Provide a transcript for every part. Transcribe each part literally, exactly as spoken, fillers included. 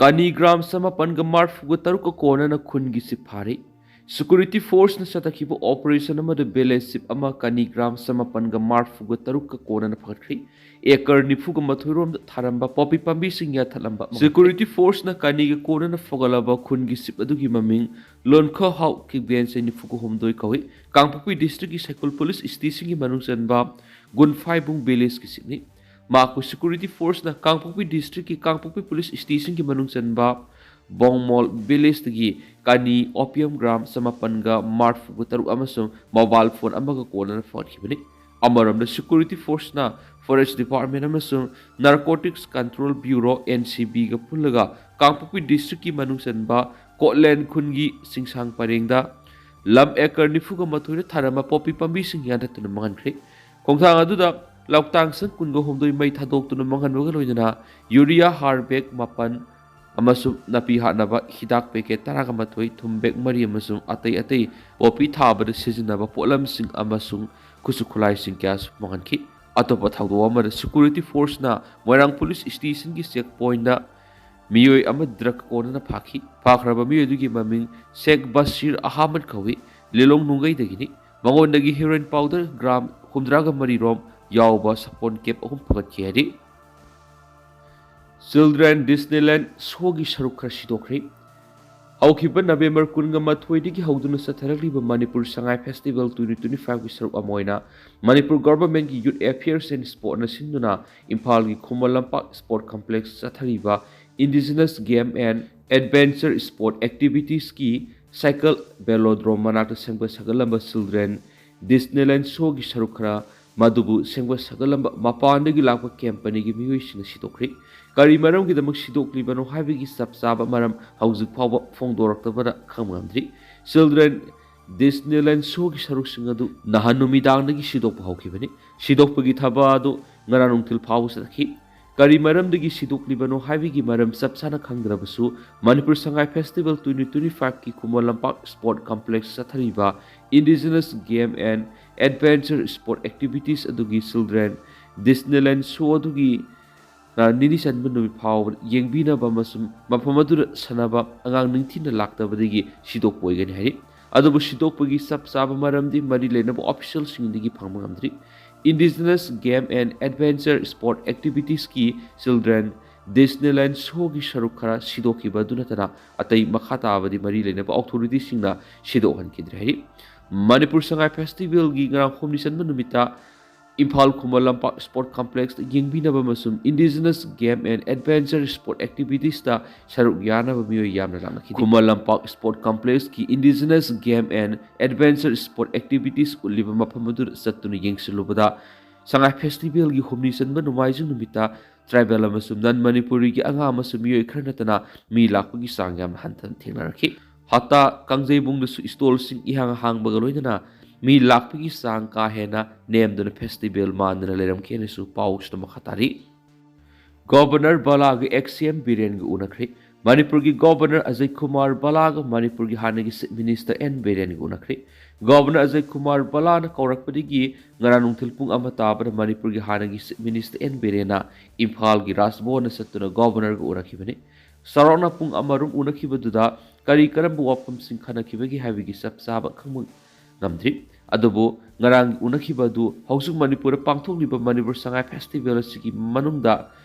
ꯀꯅꯤ ꯒ꯭ꯔꯥꯝ ꯆꯃꯥꯄꯟꯒ ꯃꯔꯐꯨꯒ ꯇꯔꯨꯛꯀ ꯀꯣꯟꯅꯅ ꯈꯨꯟꯒꯤ ꯁꯤꯞ ꯐꯥꯔꯦ꯫ Security Forceꯅ ꯆꯠꯊꯈꯤꯕ operation ꯑꯃꯗ village ꯁꯤꯞ ꯑꯃ ꯀꯅꯤ ꯒ꯭ꯔꯥꯝ ꯆꯃꯥꯄꯟꯒ ꯃꯔꯐꯨꯒ ꯇꯔꯨꯛꯀ ꯀꯣꯟꯅꯅ ꯐꯒꯠꯈ꯭ꯔꯦ꯫ ꯑꯦꯀꯔ ꯅꯤꯐꯨꯒ ꯃꯥꯊꯣꯏ ꯔꯣꯝꯗ ꯊꯥꯔꯝꯕ ꯄꯣꯄꯤ ꯄꯥꯝꯕꯤꯁꯤꯡ ꯌꯥꯟꯊꯠꯂꯝꯕ ꯑꯃ꯫ Security Forceꯅ ꯀꯅꯤꯒ ꯀꯣꯟꯅꯅ ꯐꯒꯠꯂꯕ ꯈꯨꯟꯒꯤ ꯁꯤꯞ ꯑꯗꯨꯒꯤ ꯃꯃꯤꯡ ꯂꯣꯟꯈ ꯍꯥꯎ ꯀꯤꯛꯕꯦꯟꯁꯦ ꯅꯤꯐꯨꯒ ꯍꯨꯝꯗꯣꯏ ꯀꯧꯏ꯫ ꯀꯥꯡꯄꯣꯛꯄꯤ districtꯀꯤ ꯁꯥꯏꯀꯨꯜ police stationꯒꯤ ꯃꯅꯨꯡ ꯆꯟꯕ ꯒꯨꯟꯐꯥꯏꯕꯨꯡ villageꯀꯤ ꯁꯤꯞꯅꯤ꯫ ꯃꯍꯥꯛꯄꯨ Security Forceꯅ ꯀꯥꯡꯄꯣꯛꯄꯤ districtꯀꯤ ꯀꯥꯡꯄꯣꯛꯄꯤ police stationꯒꯤ ꯃꯅꯨꯡ ꯆꯟꯕ ꯕꯣꯡꯃꯣꯜ villageꯇꯒꯤ ꯀꯅꯤ opium gram ꯆꯃꯥꯄꯟꯒ ꯃꯔꯐꯨꯒ ꯇꯔꯨꯛ ꯑꯃꯁꯨꯡ mobile phone ꯑꯃꯒ ꯀꯣꯟꯅꯅ ꯐꯒꯠꯈꯤꯕꯅꯤ꯫ ꯑꯃꯔꯣꯝꯗ Security Forceꯅ Forest Department ꯑꯃꯁꯨꯡ Narcotics Control Bureau, NCBꯒ ꯄꯨꯜꯂꯒ ꯀꯥꯡꯄꯣꯛꯄꯤ districtꯀꯤ ꯃꯅꯨꯡ ꯆꯟꯕ ꯀꯣꯠꯂꯦꯟ ꯈꯨꯟꯒꯤ ꯆꯤꯡꯁꯥꯡ ꯄꯔꯦꯡꯗ ꯂꯝ ꯑꯦꯀꯔ ꯅꯤꯐꯨꯒ ꯃꯥꯊꯣꯏꯗ ꯊꯥꯔꯝꯕ ꯄꯣꯄꯤ ꯄꯥꯝꯕꯤꯁꯤꯡ ꯌꯥꯟꯊꯠꯇꯨꯅ ꯃꯥꯡꯍꯟꯈ꯭ꯔꯦ꯫ ꯈꯣꯡꯊꯥꯡ ꯑꯗꯨꯗ ꯂꯧꯇꯥꯡ ꯁꯪ ꯀꯨꯟꯒ ꯍꯨꯝꯗꯣꯏ ꯃꯩ ꯊꯥꯗꯣꯛꯇꯨꯅ ꯃꯥꯡꯍꯟꯕꯒ ꯂꯣꯏꯅꯅ urea ꯍꯥꯔ bag ꯃꯥꯄꯟ ꯑꯃꯁꯨꯡ ꯅꯥꯄꯤ ꯍꯥꯠꯅꯕ ꯍꯤꯗꯥꯛ packet ꯇꯔꯥꯒ ꯃꯥꯊꯣꯏ, ꯊꯨꯝ bag ꯃꯔꯤ ꯑꯃꯁꯨꯡ ꯑꯇꯩ ꯑꯇꯩ ꯄꯣꯄꯤ ꯊꯥꯕꯗ ꯁꯤꯖꯤꯟꯅꯕ ꯄꯣꯠꯂꯝꯁꯤꯡ ꯑꯃꯁꯨꯡ ꯈꯨꯠꯁꯨ ꯈꯨꯠꯂꯥꯏꯁꯤꯡ ꯀꯌꯥꯁꯨ ꯃꯥꯡꯍꯟꯈꯤ꯫ ꯑꯇꯣꯞꯄ ꯊꯧꯗꯣꯛ ꯑꯃꯗ Security Forceꯅ ꯃꯣꯏꯔꯥꯡ police stationꯒꯤ check pointꯗ ꯃꯤꯑꯣꯏ ꯑꯃ drug ꯀꯣꯟꯅꯅ ꯐꯥꯈꯤ꯫ ꯐꯥꯈ꯭ꯔꯕ ꯃꯤꯑꯣꯏ ꯑꯗꯨꯒꯤ ꯃꯃꯤꯡ ꯁꯦꯈ ꯕꯁꯤꯔ ꯑꯍꯃꯗ ꯀꯧꯏ, ꯂꯤꯂꯣꯡ ꯅꯨꯡꯒꯩꯗꯒꯤꯅꯤ꯫ ꯃꯉꯣꯟꯗꯒꯤ heroin powder gram ꯍꯨꯝꯗ꯭ꯔꯥꯒ ꯃꯔꯤ ꯔꯣꯝ ꯌꯥꯎꯕ ꯁꯥꯄꯣꯟ cap ꯑꯍꯨꯝ ꯐꯒꯠꯈꯤ ꯍꯥꯏꯔꯤ꯫ Children Disneyland showꯒꯤ ꯁꯔꯨꯛ ꯈꯔ ꯁꯤꯗꯣꯛꯈ꯭ꯔꯦ꯫ ꯍꯧꯈꯤꯕ November ꯀꯨꯟꯒ ꯃꯥꯊꯣꯏꯗꯒꯤ ꯍꯧꯗꯨꯅ ꯆꯠꯊꯔꯛꯂꯤꯕ Manipur Sangai Festival twenty twenty fiveꯀꯤ ꯁꯔꯨꯛ ꯑꯃ ꯑꯣꯏꯅ ꯃꯅꯤꯄꯨꯔ governmentꯀꯤ Youth Affairs and Sportꯅ ꯁꯤꯟꯗꯨꯅ ꯏꯝꯐꯥꯜꯒꯤ ꯈꯨꯃꯟ ꯂꯝꯄꯥꯛ Sport Complex ꯆꯠꯊꯔꯤꯕ Indigenous Game and Adventure Sport Activitiesꯀꯤ cycle velodrome ꯃꯅꯥꯛꯇ ꯁꯦꯝꯒꯠ ꯁꯥꯒꯠꯂꯝꯕ Children Disneyland showꯒꯤ ꯁꯔꯨꯛ ꯈꯔ ꯃꯗꯨꯕꯨ ꯁꯦꯝꯒꯠ ꯁꯥꯒꯠꯂꯝꯕ ꯃꯄꯥꯟꯗꯒꯤ ꯂꯥꯛꯄ companyꯒꯤ ꯃꯤꯑꯣꯏꯁꯤꯡꯅ ꯁꯤꯗꯣꯛꯈ꯭ꯔꯦ꯫ ꯀꯔꯤ ꯃꯔꯝꯒꯤꯗꯃꯛ ꯁꯤꯗꯣꯛꯂꯤꯕꯅꯣ ꯍꯥꯏꯕꯒꯤ ꯆꯞ ꯆꯥꯕ ꯃꯔꯝ ꯍꯧꯖꯤꯛ ꯐꯥꯎꯕ ꯐꯣꯡꯗꯣꯔꯛꯇꯕꯅ ꯈꯪꯕ ꯉꯝꯗ꯭ꯔꯤ꯫ Children Disneyland showꯒꯤ ꯁꯔꯨꯛꯁꯤꯡ ꯑꯗꯨ ꯅꯍꯥꯟ ꯅꯨꯃꯤꯗꯥꯡꯗꯒꯤ ꯁꯤꯗꯣꯛꯄ ꯍꯧꯈꯤꯕꯅꯤ꯫ ꯁꯤꯗꯣꯛꯄꯒꯤ ꯊꯕꯛ ꯑꯗꯨ ꯉꯔꯥꯡ ꯅꯨꯡꯊꯤꯜ ꯐꯥꯎꯕ ꯆꯠꯊꯈꯤ꯫ ꯀꯔꯤ ꯃꯔꯝꯗꯒꯤ ꯁꯤꯗꯣꯛꯂꯤꯕꯅꯣ ꯍꯥꯏꯕꯒꯤ ꯃꯔꯝ ꯆꯞ ꯆꯥꯅ ꯈꯪꯗ꯭ꯔꯕꯁꯨ, Manipur Sangai Festival twenty twenty fiveꯀꯤ Khuman Lampak Sport Complex ꯆꯠꯊꯔꯤꯕ Indigenous Game and Adventure Sport Activities ꯑꯗꯨꯒꯤ Children Disneyland show ꯑꯗꯨꯒꯤ ꯅꯤꯅꯤ ꯆꯟꯕ ꯅꯨꯃꯤꯠ ꯐꯥꯎꯕ ꯌꯦꯡꯕꯤꯅꯕ ꯑꯃꯁꯨꯡ ꯃꯐꯝ ꯑꯗꯨꯗ ꯁꯥꯟꯅꯕ ꯑꯉꯥꯡ ꯅꯤꯡꯊꯤꯅ ꯂꯥꯛꯇꯕꯗꯒꯤ ꯁꯤꯗꯣꯛꯄ ꯑꯣꯏꯒꯅꯤ ꯍꯥꯏꯔꯤ꯫ ꯑꯗꯨꯕꯨ ꯁꯤꯗꯣꯛꯄꯒꯤ ꯆꯞ ꯆꯥꯕ ꯃꯔꯝꯗꯤ ꯃꯔꯤ ꯂꯩꯅꯕ ꯑꯣꯐꯤꯁꯤꯌꯦꯜꯁꯤꯡꯗꯒꯤ ꯐꯪꯕ ꯉꯝꯗ꯭ꯔꯤ꯫ Indigenous Game and Adventure Sport Activitiesꯀꯤ Children Disneyland Showꯒꯤ ꯁꯔꯨꯛ ꯈꯔ ꯁꯤꯗꯣꯛꯈꯤꯕ ꯑꯗꯨ ꯅꯠꯇꯅ ꯑꯇꯩ ꯃꯈꯥ ꯇꯥꯕꯗꯤ ꯃꯔꯤ ꯂꯩꯅꯕ ꯑꯣꯊꯣꯔꯤꯇꯤꯁꯤꯡꯅ ꯁꯤꯗꯣꯛꯍꯟꯈꯤꯗ꯭ꯔꯦ ꯍꯥꯏꯔꯤ꯫ ꯃꯅꯤꯄꯨꯔ ꯁꯉꯥꯏ ꯐꯦꯁꯇꯤꯚꯦꯜꯒꯤ ꯉꯔꯥꯡ ꯍꯨꯝꯅꯤ ꯆꯟꯕ ꯅꯨꯃꯤꯠꯇ ꯏꯝꯐꯥꯜ ꯈꯨꯃꯟ ꯂꯝꯄꯥꯛ ꯁ꯭ꯄꯣꯔꯠ ꯀꯝꯄ꯭ꯂꯦꯛꯁꯇ ꯌꯦꯡꯕꯤꯅꯕ ꯑꯃꯁꯨꯡ Indigenous Game and Adventure Sport Activitiesꯇ ꯁꯔꯨꯛ ꯌꯥꯅꯕ ꯃꯤꯑꯣꯏ ꯌꯥꯝꯅ ꯂꯥꯛꯅꯈꯤꯗꯦ꯫ Khuman Lampak sport ꯀꯝꯄ꯭ꯂꯦꯛꯁꯀꯤ Indigenous Game and Adventure Sport Activities ꯎꯠꯂꯤꯕ ꯃꯐꯝ ꯑꯗꯨꯗ ꯆꯠꯇꯨꯅ ꯌꯦꯡꯁꯤꯜꯂꯨꯕꯗ ꯁꯉꯥꯏ ꯐꯦꯁꯇꯤꯚꯦꯜꯒꯤ ꯍꯨꯝꯅꯤ ꯆꯟꯕ ꯅꯣꯡꯃꯥꯏꯖꯤꯡ ꯅꯨꯃꯤꯠꯇ ꯇ꯭ꯔꯥꯏꯕꯦꯜ ꯑꯃꯁꯨꯡ ꯅꯟ ꯃꯅꯤꯄꯨꯔꯤꯒꯤ ꯑꯉꯥꯡ ꯑꯃꯁꯨꯡ ꯃꯤꯑꯣꯏ ꯈꯔ ꯅꯠꯇꯅ ꯃꯤ ꯂꯥꯛꯄꯒꯤ ꯆꯥꯡ ꯌꯥꯝꯅ ꯍꯟꯊꯅ ꯊꯦꯡꯅꯔꯛꯈꯤ꯫ ꯍꯞꯇꯥ ꯀꯥꯡꯖꯩꯕꯨꯡꯗꯁꯨ ꯁ꯭ꯇꯣꯜꯁꯤꯡ ꯏꯍꯥꯡ ꯍꯥꯡꯕꯒ ꯂꯣꯏꯅꯅ ꯃꯤ ꯂꯥꯛꯄꯒꯤ ꯆꯥꯡ ꯀꯥ ꯍꯦꯟꯅ ꯅꯦꯝꯗꯨꯅ ꯐꯦꯁꯇꯤꯚꯦꯜ ꯃꯥꯟꯗꯅ ꯂꯩꯔꯝꯈꯤ ꯍꯥꯏꯅꯁꯨ ꯄꯥꯎꯁꯤꯗ ꯃꯈꯥ ꯇꯥꯔꯤ꯫ ꯒꯣꯚꯔꯅꯔ ꯕꯂꯥꯒ ꯑꯦꯛꯁ ꯁꯤ ꯑꯦꯝ ꯕꯤꯔꯦꯟꯒ ꯎꯅꯈ꯭ꯔꯦ꯫ ꯃꯅꯤꯄꯨꯔꯒꯤ ꯒꯣꯚꯔꯅꯔ ꯑꯖꯌ ꯀꯨꯃꯥꯔ ꯕꯂꯥꯒ ꯃꯅꯤꯄꯨꯔꯒꯤ ꯍꯥꯟꯅꯒꯤ chief minister and ꯕꯤꯔꯦꯟꯒ ꯎꯅꯈ꯭ꯔꯦ꯫ Governor Ajay Kumar ꯕꯂꯥꯅ ꯀꯧꯔꯛꯄꯗꯒꯤ ꯉꯔꯥꯡ ꯅꯨꯡꯊꯤꯜ ꯄꯨꯡ ꯑꯃ ꯇꯥꯕꯗ ꯃꯅꯤꯄꯨꯔꯒꯤ ꯍꯥꯟꯅꯒꯤ ꯆꯤꯐ ꯃꯤꯅꯤꯁꯇꯔ ꯑꯦꯟ ꯕꯤꯔꯦꯟꯅ ꯏꯝꯐꯥꯜꯒꯤ ꯔꯥꯖꯚꯕꯟꯗ ꯆꯠꯇꯨꯅ ꯒꯣꯚꯔꯅꯔꯒ ꯎꯅꯈꯤꯕꯅꯤ꯫ ꯆꯥꯎꯔꯥꯛꯅ ꯄꯨꯡ ꯑꯃꯔꯣꯝ ꯎꯅꯈꯤꯕꯗꯨꯗ ꯀꯔꯤ ꯀꯔꯝꯕ ꯋꯥꯐꯝꯁꯤꯡ ꯈꯟꯅꯈꯤꯕꯒꯦ ꯍꯥꯏꯕꯒꯤ ꯆꯞ ꯆꯥꯕ ꯈꯪꯕ ꯉꯝꯗ꯭ꯔꯤ꯫ ꯑꯗꯨꯕꯨ ꯉꯔꯥꯡꯒꯤ ꯎꯅꯈꯤꯕ ꯑꯗꯨ ꯍꯧꯖꯤꯛ ꯃꯅꯤꯄꯨꯔꯗ ꯄꯥꯡꯊꯣꯛꯂꯤꯕ ꯃꯅꯤꯄꯨꯔ ꯁꯉꯥꯏ ꯐꯦꯁꯇꯤꯚꯦꯜ ꯑꯁꯤꯒꯤ ꯃꯅꯨꯡꯗ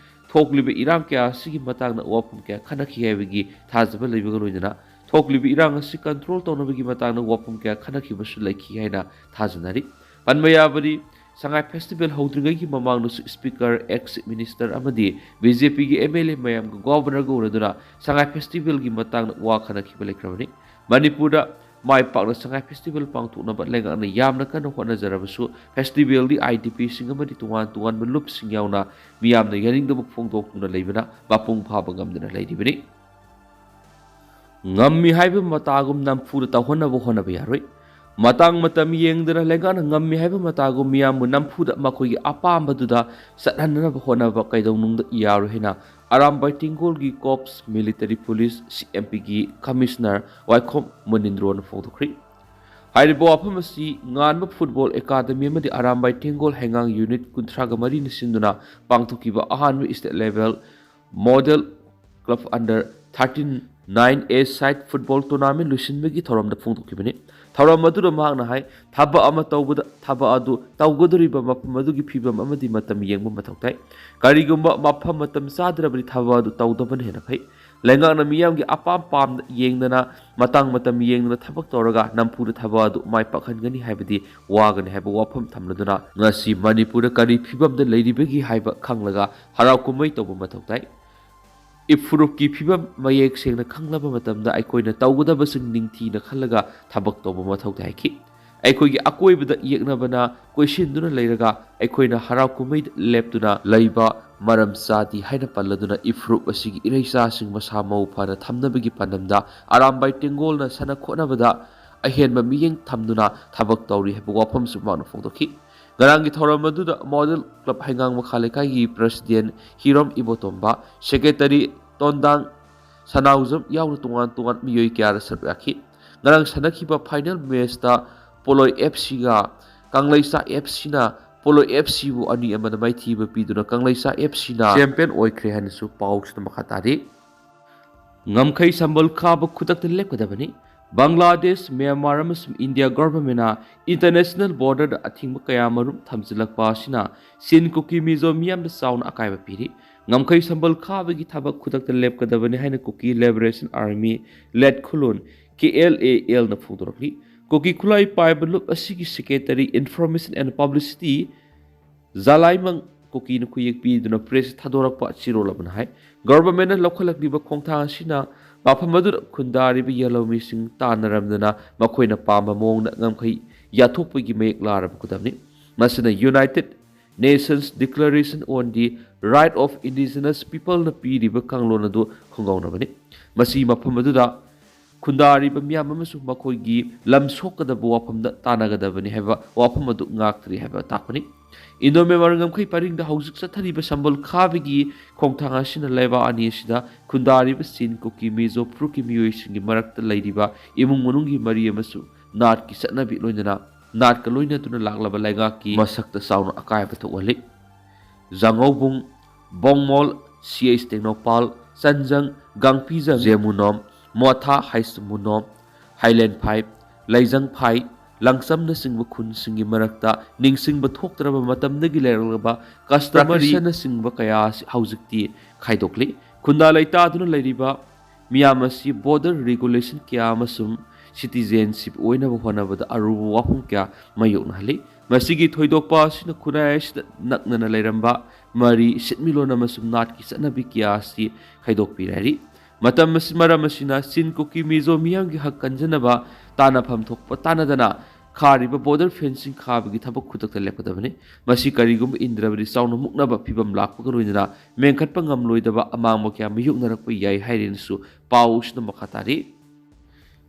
ꯊꯣꯛꯂꯤꯕ ꯏꯔꯥꯡ ꯀꯌꯥ ꯑꯁꯤꯒꯤ ꯃꯇꯥꯡꯗ ꯋꯥꯐꯝ ꯀꯌꯥ ꯈꯟꯅꯈꯤ ꯍꯥꯏꯕꯒꯤ ꯊꯥꯖꯕ ꯂꯩꯕꯒ ꯂꯣꯏꯅꯅ ꯊꯣꯛꯂꯤꯕ ꯏꯔꯥꯡ ꯑꯁꯤ ꯀꯟꯇ꯭ꯔꯣꯜ ꯇꯧꯅꯕꯒꯤ ꯃꯇꯥꯡꯗ ꯋꯥꯐꯝ ꯀꯌꯥ ꯈꯟꯅꯈꯤꯕꯁꯨ ꯂꯩꯈꯤ ꯍꯥꯏꯅ ꯊꯥꯖꯅꯔꯤ꯫ ꯄꯟꯕ ꯌꯥꯕꯗꯤ, ꯁꯉꯥꯏ ꯐꯦꯁꯇꯤꯚꯦꯜ ꯍꯧꯗ꯭ꯔꯤꯉꯩꯒꯤ ꯃꯃꯥꯡꯗꯁꯨ ꯁ꯭ꯄꯤꯀꯔ, ꯑꯦꯛꯁ ꯆꯤꯐ ꯃꯤꯅꯤꯁꯇꯔ ꯑꯃꯗꯤ ꯕꯤ ꯖꯦ ꯄꯤꯒꯤ ꯑꯦꯝ ꯑꯦꯜ ꯑꯦ ꯃꯌꯥꯝꯒ ꯒꯣꯚꯔꯅꯔꯒ ꯎꯅꯗꯨꯅ ꯁꯉꯥꯏ ꯐꯦꯁꯇꯤꯚꯦꯜꯒꯤ ꯃꯇꯥꯡꯗ ꯋꯥ ꯈꯟꯅꯈꯤꯕ ꯂꯩꯈ꯭ꯔꯕꯅꯤ꯫ ꯃꯅꯤꯄꯨꯔꯗ ꯃꯥꯏ ꯄꯥꯛꯅ ꯁꯉꯥꯏ ꯐꯦꯁꯇꯤꯚꯦꯜ ꯄꯥꯡꯊꯣꯛꯅꯕ ꯂꯩꯉꯥꯛꯅ ꯌꯥꯝꯅ ꯀꯟꯅ ꯍꯣꯠꯅꯖꯔꯕꯁꯨ, ꯐꯦꯁꯇꯤꯚꯦꯜꯗꯤ ꯑꯥꯏ ꯗꯤ ꯄꯤꯁꯤꯡ ꯑꯃꯗꯤ ꯇꯣꯉꯥꯟ ꯇꯣꯉꯥꯟꯕ ꯂꯨꯞꯁꯤꯡ ꯌꯥꯎꯅ ꯃꯤꯌꯥꯝꯅ ꯌꯥꯅꯤꯡꯗꯕ ꯐꯣꯡꯗꯣꯛꯇꯨꯅ ꯂꯩꯕꯅ ꯃꯄꯨꯡ ꯐꯥꯕ ꯉꯝꯗꯅ ꯂꯩꯔꯤꯕꯅꯤ꯫ ꯉꯝꯃꯤ ꯍꯥꯏꯕ ꯃꯇꯥꯒꯨꯝ ꯅꯝꯐꯨꯗ ꯇꯧꯍꯟꯅꯕ ꯍꯣꯠꯅꯕ ꯌꯥꯔꯣꯏ꯫ ꯃꯇꯥꯡ ꯃꯇꯝ ꯌꯦꯡꯗꯅ ꯂꯩꯉꯥꯛꯅ ꯉꯝꯃꯤ ꯍꯥꯏꯕ ꯃꯇꯥꯒꯨꯝ ꯃꯤꯌꯥꯝꯕꯨ ꯅꯝꯐꯨꯗ ꯃꯈꯣꯏꯒꯤ ꯑꯄꯥꯝꯕꯗꯨꯗ ꯆꯠꯍꯟꯅꯕ ꯍꯣꯠꯅꯕ ꯀꯩꯗꯧꯅꯨꯡꯗ ꯌꯥꯔꯣꯏ ꯍꯥꯏꯅ ꯑꯔꯥꯝꯕꯥꯏ ꯇꯦꯡꯒꯣꯜꯒꯤ ꯀꯣꯔꯞꯁ ꯃꯤꯂꯤꯇꯔꯤ ꯄꯨꯂꯤꯁ, ꯁꯤ ꯑꯦꯝ ꯄꯤꯒꯤ ꯀꯃꯤꯁꯅꯔ ꯋꯥꯏꯈꯣꯝ ꯃꯨꯅꯤꯟꯗ꯭ꯔꯣꯅ ꯐꯣꯡꯗꯣꯛꯈ꯭ꯔꯤ꯫ ꯍꯥꯏꯔꯤꯕ ꯋꯥꯐꯝ ꯑꯁꯤ ꯉꯥꯟꯕ ꯐꯨꯠꯕꯣꯜ ꯑꯦꯀꯥꯗꯃꯤ ꯑꯃꯗꯤ ꯑꯔꯥꯝꯕꯥꯏ ꯇꯦꯡꯒꯣꯜ ꯍꯩꯉꯥꯡ ꯌꯨꯅꯤꯠ ꯀꯨꯟꯊ꯭ꯔꯥꯒ ꯃꯔꯤꯅ ꯁꯤꯟꯗꯨꯅ ꯄꯥꯡꯊꯣꯛꯈꯤꯕ ꯑꯍꯥꯟꯕ state level model club under thirteen nine a side football tournament ꯂꯣꯏꯁꯤꯟꯕꯒꯤ ꯊꯧꯔꯝꯗ ꯐꯣꯡꯗꯣꯛꯈꯤꯕꯅꯤ꯫ ꯊꯧꯔꯝ ꯑꯗꯨꯗ ꯃꯍꯥꯛꯅ ꯍꯥꯏ, ꯊꯕꯛ ꯑꯃ ꯇꯧꯕꯗ ꯊꯕꯛ ꯑꯗꯨ ꯇꯧꯒꯗꯧꯔꯤꯕ ꯃꯐꯝ ꯑꯗꯨꯒꯤ ꯐꯤꯕꯝ ꯑꯃꯗꯤ ꯃꯇꯝ ꯌꯦꯡꯕ ꯃꯊꯧ ꯇꯥꯏ꯫ ꯀꯔꯤꯒꯨꯝꯕ ꯃꯐꯝ ꯃꯇꯝ ꯆꯥꯗ꯭ꯔꯕꯗꯤ ꯊꯕꯛ ꯑꯗꯨ ꯇꯧꯗꯕꯅ ꯍꯦꯟꯅ ꯐꯩ꯫ ꯂꯩꯉꯥꯛꯅ ꯃꯤꯌꯥꯝꯒꯤ ꯑꯄꯥꯝ ꯄꯥꯝꯗ ꯌꯦꯡꯗꯅ, ꯃꯇꯥꯡ ꯃꯇꯝ ꯌꯦꯡꯗꯅ ꯊꯕꯛ ꯇꯧꯔꯒ ꯅꯝꯐꯨꯗ ꯊꯕꯛ ꯑꯗꯨ ꯃꯥꯏ ꯄꯥꯛꯍꯟꯒꯅꯤ ꯍꯥꯏꯕꯗꯤ ꯋꯥꯒꯅꯤ ꯍꯥꯏꯕ ꯋꯥꯐꯝ ꯊꯝꯂꯗꯨꯅ, ꯉꯁꯤ ꯃꯅꯤꯄꯨꯔꯗ ꯀꯔꯤ ꯐꯤꯕꯝꯗ ꯂꯩꯔꯤꯕꯒꯦ ꯍꯥꯏꯕ ꯈꯪꯂꯒ ꯍꯔꯥꯎ ꯀꯨꯝꯍꯩ ꯇꯧꯕ ꯃꯊꯧ ꯇꯥꯏ꯫ ꯏꯐꯨꯔꯨꯞꯀꯤ ꯐꯤꯕꯝ ꯃꯌꯦꯛ ꯁꯦꯡꯅ ꯈꯪꯂꯕ ꯃꯇꯝꯗ ꯑꯩꯈꯣꯏꯅ ꯇꯧꯒꯗꯕꯁꯤꯡ ꯅꯤꯡꯊꯤꯅ ꯈꯜꯂꯒ ꯊꯕꯛ ꯇꯧꯕ ꯃꯊꯧ ꯇꯥꯏ ꯍꯥꯏꯈꯤ꯫ ꯑꯩꯈꯣꯏꯒꯤ ꯑꯀꯣꯏꯕꯗ ꯌꯦꯛꯅꯕꯅ ꯀꯣꯏꯁꯤꯟꯗꯨꯅ ꯂꯩꯔꯒ ꯑꯩꯈꯣꯏꯅ ꯍꯔꯥꯎ ꯀꯨꯝꯍꯩꯗ ꯂꯦꯞꯇꯨꯅ ꯂꯩꯕ ꯃꯔꯝ ꯆꯥꯗꯦ ꯍꯥꯏꯅ ꯄꯜꯂꯗꯨꯅ, ꯏꯐꯨꯔꯨꯞ ꯑꯁꯤꯒꯤ ꯏꯔꯩꯆꯥꯁꯤꯡ ꯃꯁꯥ ꯃꯎ ꯐꯅ ꯊꯝꯅꯕꯒꯤ ꯄꯥꯟꯗꯝꯗ ꯑꯔꯥꯝꯕꯥꯏ ꯇꯦꯡꯒꯣꯜꯅ ꯁꯥꯟꯅ ꯈꯣꯠꯅꯕꯗ ꯑꯍꯦꯟꯕ ꯃꯤꯠꯌꯦꯡ ꯊꯝꯗꯨꯅ ꯊꯕꯛ ꯇꯧꯔꯤ ꯍꯥꯏꯕ ꯋꯥꯐꯝꯁꯨ ꯃꯍꯥꯛꯅ ꯐꯣꯡꯗꯣꯛꯈꯤ꯫ ꯉꯔꯥꯡꯒꯤ ꯊꯧꯔꯝ ꯑꯗꯨꯗ ꯃꯣꯗꯦꯜ ꯀ꯭ꯂꯕ ꯍꯩꯉꯥꯡ ꯃꯈꯥ ꯂꯩꯀꯥꯏꯒꯤ ꯄ꯭ꯔꯁꯤꯗꯦꯟ ꯍꯤꯔꯣꯝ ꯏꯕꯣꯇꯣꯝꯕ, ꯁꯦꯀ꯭ꯔꯦꯇꯔꯤ ꯇꯣꯟꯗꯥꯡ ꯁꯅꯥꯎꯖꯝ ꯌꯥꯎꯅ ꯇꯣꯉꯥꯟ ꯇꯣꯉꯥꯟ ꯃꯤꯑꯣꯏ ꯀꯌꯥꯅ ꯁꯔꯨꯛ ꯌꯥꯈꯤ꯫ ꯉꯔꯥꯡ ꯁꯥꯟꯅꯈꯤꯕ ꯐꯥꯏꯅꯦꯜ ꯃꯦꯆꯇ ꯄꯣꯂꯣꯏ ꯑꯦꯐ ꯁꯤꯒ ꯀꯪꯂꯩꯆꯥ ꯑꯦꯐ ꯁꯤꯅ ꯄꯣꯂꯣꯏ ꯑꯦꯐ ꯁꯤꯕꯨ ꯑꯅꯤ ꯑꯃꯗ ꯃꯥꯏꯊꯤꯕ ꯄꯤꯗꯨꯅ ꯀꯪꯂꯩꯆꯥ ꯑꯦꯐ ꯁꯤꯅ ꯆꯦꯝꯄꯤꯌꯟ ꯑꯣꯏꯈ꯭ꯔꯦ ꯍꯥꯏꯅꯁꯨ ꯄꯥꯎꯁꯤꯗ ꯃꯈꯥ ꯇꯥꯔꯤ꯫ ꯉꯝꯈꯩ ꯁꯝꯕꯜ ꯈꯥꯕ ꯈꯨꯗꯛꯇ ꯂꯦꯞꯀꯗꯕꯅꯤ꯫ ꯕꯪꯒ꯭ꯂꯥꯗꯦꯁ, ꯃ꯭ꯌꯥꯟꯃꯥꯔ ꯑꯃꯁꯨꯡ ꯏꯟꯗꯤꯌꯥ ꯒꯣꯚꯔꯟꯃꯦꯟꯅ ꯏꯟꯇꯔꯅꯦꯁꯅꯦꯜ ꯕꯣꯔꯗꯔꯗ ꯑꯊꯤꯡꯕ ꯀꯌꯥꯃꯔꯨꯝ ꯊꯝꯖꯤꯜꯂꯛꯄ ꯑꯁꯤꯅ ꯆꯤꯟ ꯀꯨꯀꯤ ꯃꯤꯖꯣ ꯃꯤꯌꯥꯝꯗ ꯆꯥꯎꯅ ꯑꯀꯥꯏꯕ ꯄꯤꯔꯤ꯫ ꯉꯝꯈꯩ ꯁꯝꯕꯜ ꯈꯥꯕꯒꯤ ꯊꯕꯛ ꯈꯨꯗꯛꯇ ꯂꯦꯞꯀꯗꯕꯅꯤ ꯍꯥꯏꯅ ꯀꯨꯀꯤ ꯂꯤꯕꯔꯦꯁꯟ ꯑꯥꯔꯃꯤ, ꯂꯦꯠ ꯈꯨꯂꯣꯟ, ꯀꯦ ꯑꯦꯜ ꯑꯦ ꯑꯦꯜꯅ ꯐꯣꯡꯗꯣꯔꯛꯂꯤ꯫ ꯀꯨꯀꯤ ꯈꯨꯠꯂꯥꯏ ꯄꯥꯏꯕ ꯂꯨꯞ ꯑꯁꯤꯒꯤ secretary information and publicity Jalaimang ꯀꯨꯀꯤꯅ ꯈꯨꯌꯦꯛ ꯄꯤꯗꯨꯅ ꯄ꯭ꯔꯦꯁ ꯊꯥꯗꯣꯔꯛꯄ ꯆꯤꯔꯣꯜ ꯑꯃꯅ ꯍꯥꯏ, ꯒꯣꯚꯔꯟꯃꯦꯟꯠꯅ ꯂꯧꯈꯠꯂꯛꯂꯤꯕ ꯈꯣꯡꯊꯥꯡ ꯑꯁꯤꯅ ꯃꯐꯝ ꯑꯗꯨꯗ ꯈꯨꯟꯗꯥꯔꯤꯕ ꯌꯦꯜꯍꯧꯃꯤꯁꯤꯡ ꯇꯥꯟꯅꯔꯝꯗꯅ ꯃꯈꯣꯏꯅ ꯄꯥꯝꯕ ꯃꯑꯣꯡꯗ ꯉꯝꯈꯩ ꯌꯥꯊꯣꯛꯄꯒꯤ ꯃꯌꯦꯛ ꯂꯥꯔꯕ ꯈꯨꯗꯝꯅꯤ꯫ ꯃꯁꯤꯅ United Nations Declaration on the Right of Indigenous Peopleꯅ ꯄꯤꯔꯤꯕ ꯀꯥꯡꯂꯣꯟ ꯑꯗꯨ ꯈꯨꯡꯒꯧꯅꯕꯅꯤ꯫ ꯃꯁꯤ ꯃꯐꯝ ꯑꯗꯨꯗ ꯈꯨꯟꯗꯥꯔꯤꯕ ꯃꯤꯌꯥꯝ ꯑꯃꯁꯨꯡ ꯃꯈꯣꯏꯒꯤ ꯂꯝ ꯁꯣꯛꯀꯗꯕ ꯋꯥꯐꯝꯗ ꯇꯥꯟꯅꯒꯗꯕꯅꯤ ꯍꯥꯏꯕ ꯋꯥꯐꯝ ꯑꯗꯨ ꯉꯥꯛꯇ꯭ꯔꯤ ꯍꯥꯏꯕ ꯇꯥꯛꯄꯅꯤ꯫ ꯏꯟꯗꯣ ꯃ꯭ꯌꯥꯟꯃꯥꯔ ꯉꯝꯈꯩ ꯄꯔꯤꯡꯗ ꯍꯧꯖꯤꯛ ꯆꯠꯊꯔꯤꯕ ꯁꯝꯕꯜ ꯈꯥꯕꯒꯤ ꯈꯣꯡꯊꯥꯡ ꯑꯁꯤꯅ ꯂꯩꯕꯥꯛ ꯑꯅꯤ ꯑꯁꯤꯗ ꯈꯨꯟꯗꯥꯔꯤꯕ ꯆꯤꯟ ꯀꯨꯀꯤ ꯃꯤꯖꯣ ꯐꯨꯔꯨꯞꯀꯤ ꯃꯤꯑꯣꯏꯁꯤꯡꯒꯤ ꯃꯔꯛꯇ ꯂꯩꯔꯤꯕ ꯏꯃꯨꯡ ꯃꯅꯨꯡꯒꯤ ꯃꯔꯤ ꯑꯃꯁꯨ ꯅꯥꯠꯀꯤ ꯆꯠꯅꯕꯤ ꯂꯣꯏꯅꯅ ꯅꯥꯠꯀ ꯂꯣꯏꯅꯗꯨꯅ ꯂꯥꯛꯂꯕ ꯂꯩꯉꯥꯛꯀꯤ ꯃꯁꯛꯇ ꯆꯥꯎꯅ ꯑꯀꯥꯏꯕ ꯊꯣꯛꯍꯜꯂꯤ꯫ ꯖꯥꯉꯧꯕꯨꯡ, ꯕꯣꯡꯃꯣꯜ, ꯁꯤ ꯑꯩꯆ ꯇꯦꯡꯅꯧꯄꯥꯜ, ꯆꯟꯖꯪ, ꯒꯥꯡꯄꯤꯖꯪ, ꯖꯦꯃꯨꯅꯣꯝ, ꯃꯣꯊꯥ ꯍꯥꯏꯁ ꯃꯨꯅꯣꯝ, ꯍꯥꯏꯂꯦꯟ ꯐꯥꯏꯚ, ꯂꯩꯖꯪ ꯐꯥꯏ, ꯂꯪꯆꯝꯅꯆꯤꯡꯕ ꯈꯨꯟꯁꯤꯡꯒꯤ ꯃꯔꯛꯇ ꯅꯤꯡꯁꯤꯡꯕ ꯊꯣꯛꯇ꯭ꯔꯕ ꯃꯇꯝꯗꯒꯤ ꯂꯩꯔꯛꯂꯕ ꯀꯁꯇꯃꯔꯤ ꯅꯆꯤꯡꯕ ꯀꯌꯥ ꯑꯁꯤ ꯍꯧꯖꯤꯛꯇꯤ ꯈꯥꯏꯗꯣꯛꯂꯤ꯫ ꯈꯨꯟꯗꯥ ꯂꯩꯇꯥꯗꯨꯅ ꯂꯩꯔꯤꯕ ꯃꯤꯌꯥꯝ ꯑꯁꯤ ꯕꯣꯔꯗꯔ ꯔꯤꯒꯨꯂꯦꯁꯟ ꯀꯌꯥ ꯑꯃꯁꯨꯡ ꯁꯤꯇꯤꯖꯦꯟꯁꯤꯞ ꯑꯣꯏꯅꯕ ꯍꯣꯠꯅꯕꯗ ꯑꯔꯨꯕ ꯋꯥꯐꯝ ꯀꯌꯥ ꯃꯥꯌꯣꯛꯅꯍꯜꯂꯤ꯫ ꯃꯁꯤꯒꯤ ꯊꯣꯏꯗꯣꯛꯄ ꯑꯁꯤꯅ ꯈꯨꯟꯅꯥꯏ ꯑꯁꯤꯗ ꯅꯛꯅꯅ ꯂꯩꯔꯝꯕ ꯃꯔꯤ, ꯁꯤꯟꯃꯤꯠꯂꯣꯟ ꯑꯃꯁꯨꯡ ꯅꯥꯠꯀꯤ ꯆꯠꯅꯕꯤ ꯀꯌꯥ ꯑꯁꯤ ꯈꯥꯏꯗꯣꯛꯄꯤꯔꯦ ꯍꯥꯏꯔꯤ꯫ ꯃꯇꯝ ꯑꯁꯤ, ꯃꯔꯝ ꯑꯁꯤꯅ ꯆꯤꯟ ꯀꯨꯀꯤ ꯃꯤꯖꯣ ꯃꯤꯌꯥꯝꯒꯤ ꯍꯛ ꯀꯟꯖꯅꯕ ꯇꯥꯟꯅꯐꯝ ꯊꯣꯛꯄ ꯇꯥꯟꯅꯗꯅ ꯈꯥꯔꯤꯕ ꯕꯣꯔꯗꯔ ꯐꯦꯟꯁꯤꯡ ꯈꯥꯕꯒꯤ ꯊꯕꯛ ꯈꯨꯗꯛꯇ ꯂꯦꯞꯀꯗꯕꯅꯤ꯫ ꯃꯁꯤ ꯀꯔꯤꯒꯨꯝꯕ ꯏꯟꯗ꯭ꯔꯕꯗꯤ ꯆꯥꯎꯅ ꯃꯨꯛꯅꯕ ꯐꯤꯕꯝ ꯂꯥꯛꯄꯒ ꯂꯣꯏꯅꯅ ꯃꯦꯟꯈꯠꯄ ꯉꯝꯂꯣꯏꯗꯕ ꯑꯃꯥꯡꯕ ꯀꯌꯥ ꯃꯥꯌꯣꯛꯅꯔꯛꯄ ꯌꯥꯏ ꯍꯥꯏꯔꯤꯅꯁꯨ ꯄꯥꯎ ꯑꯁꯤꯅ ꯃꯈꯥ ꯇꯥꯔꯤ꯫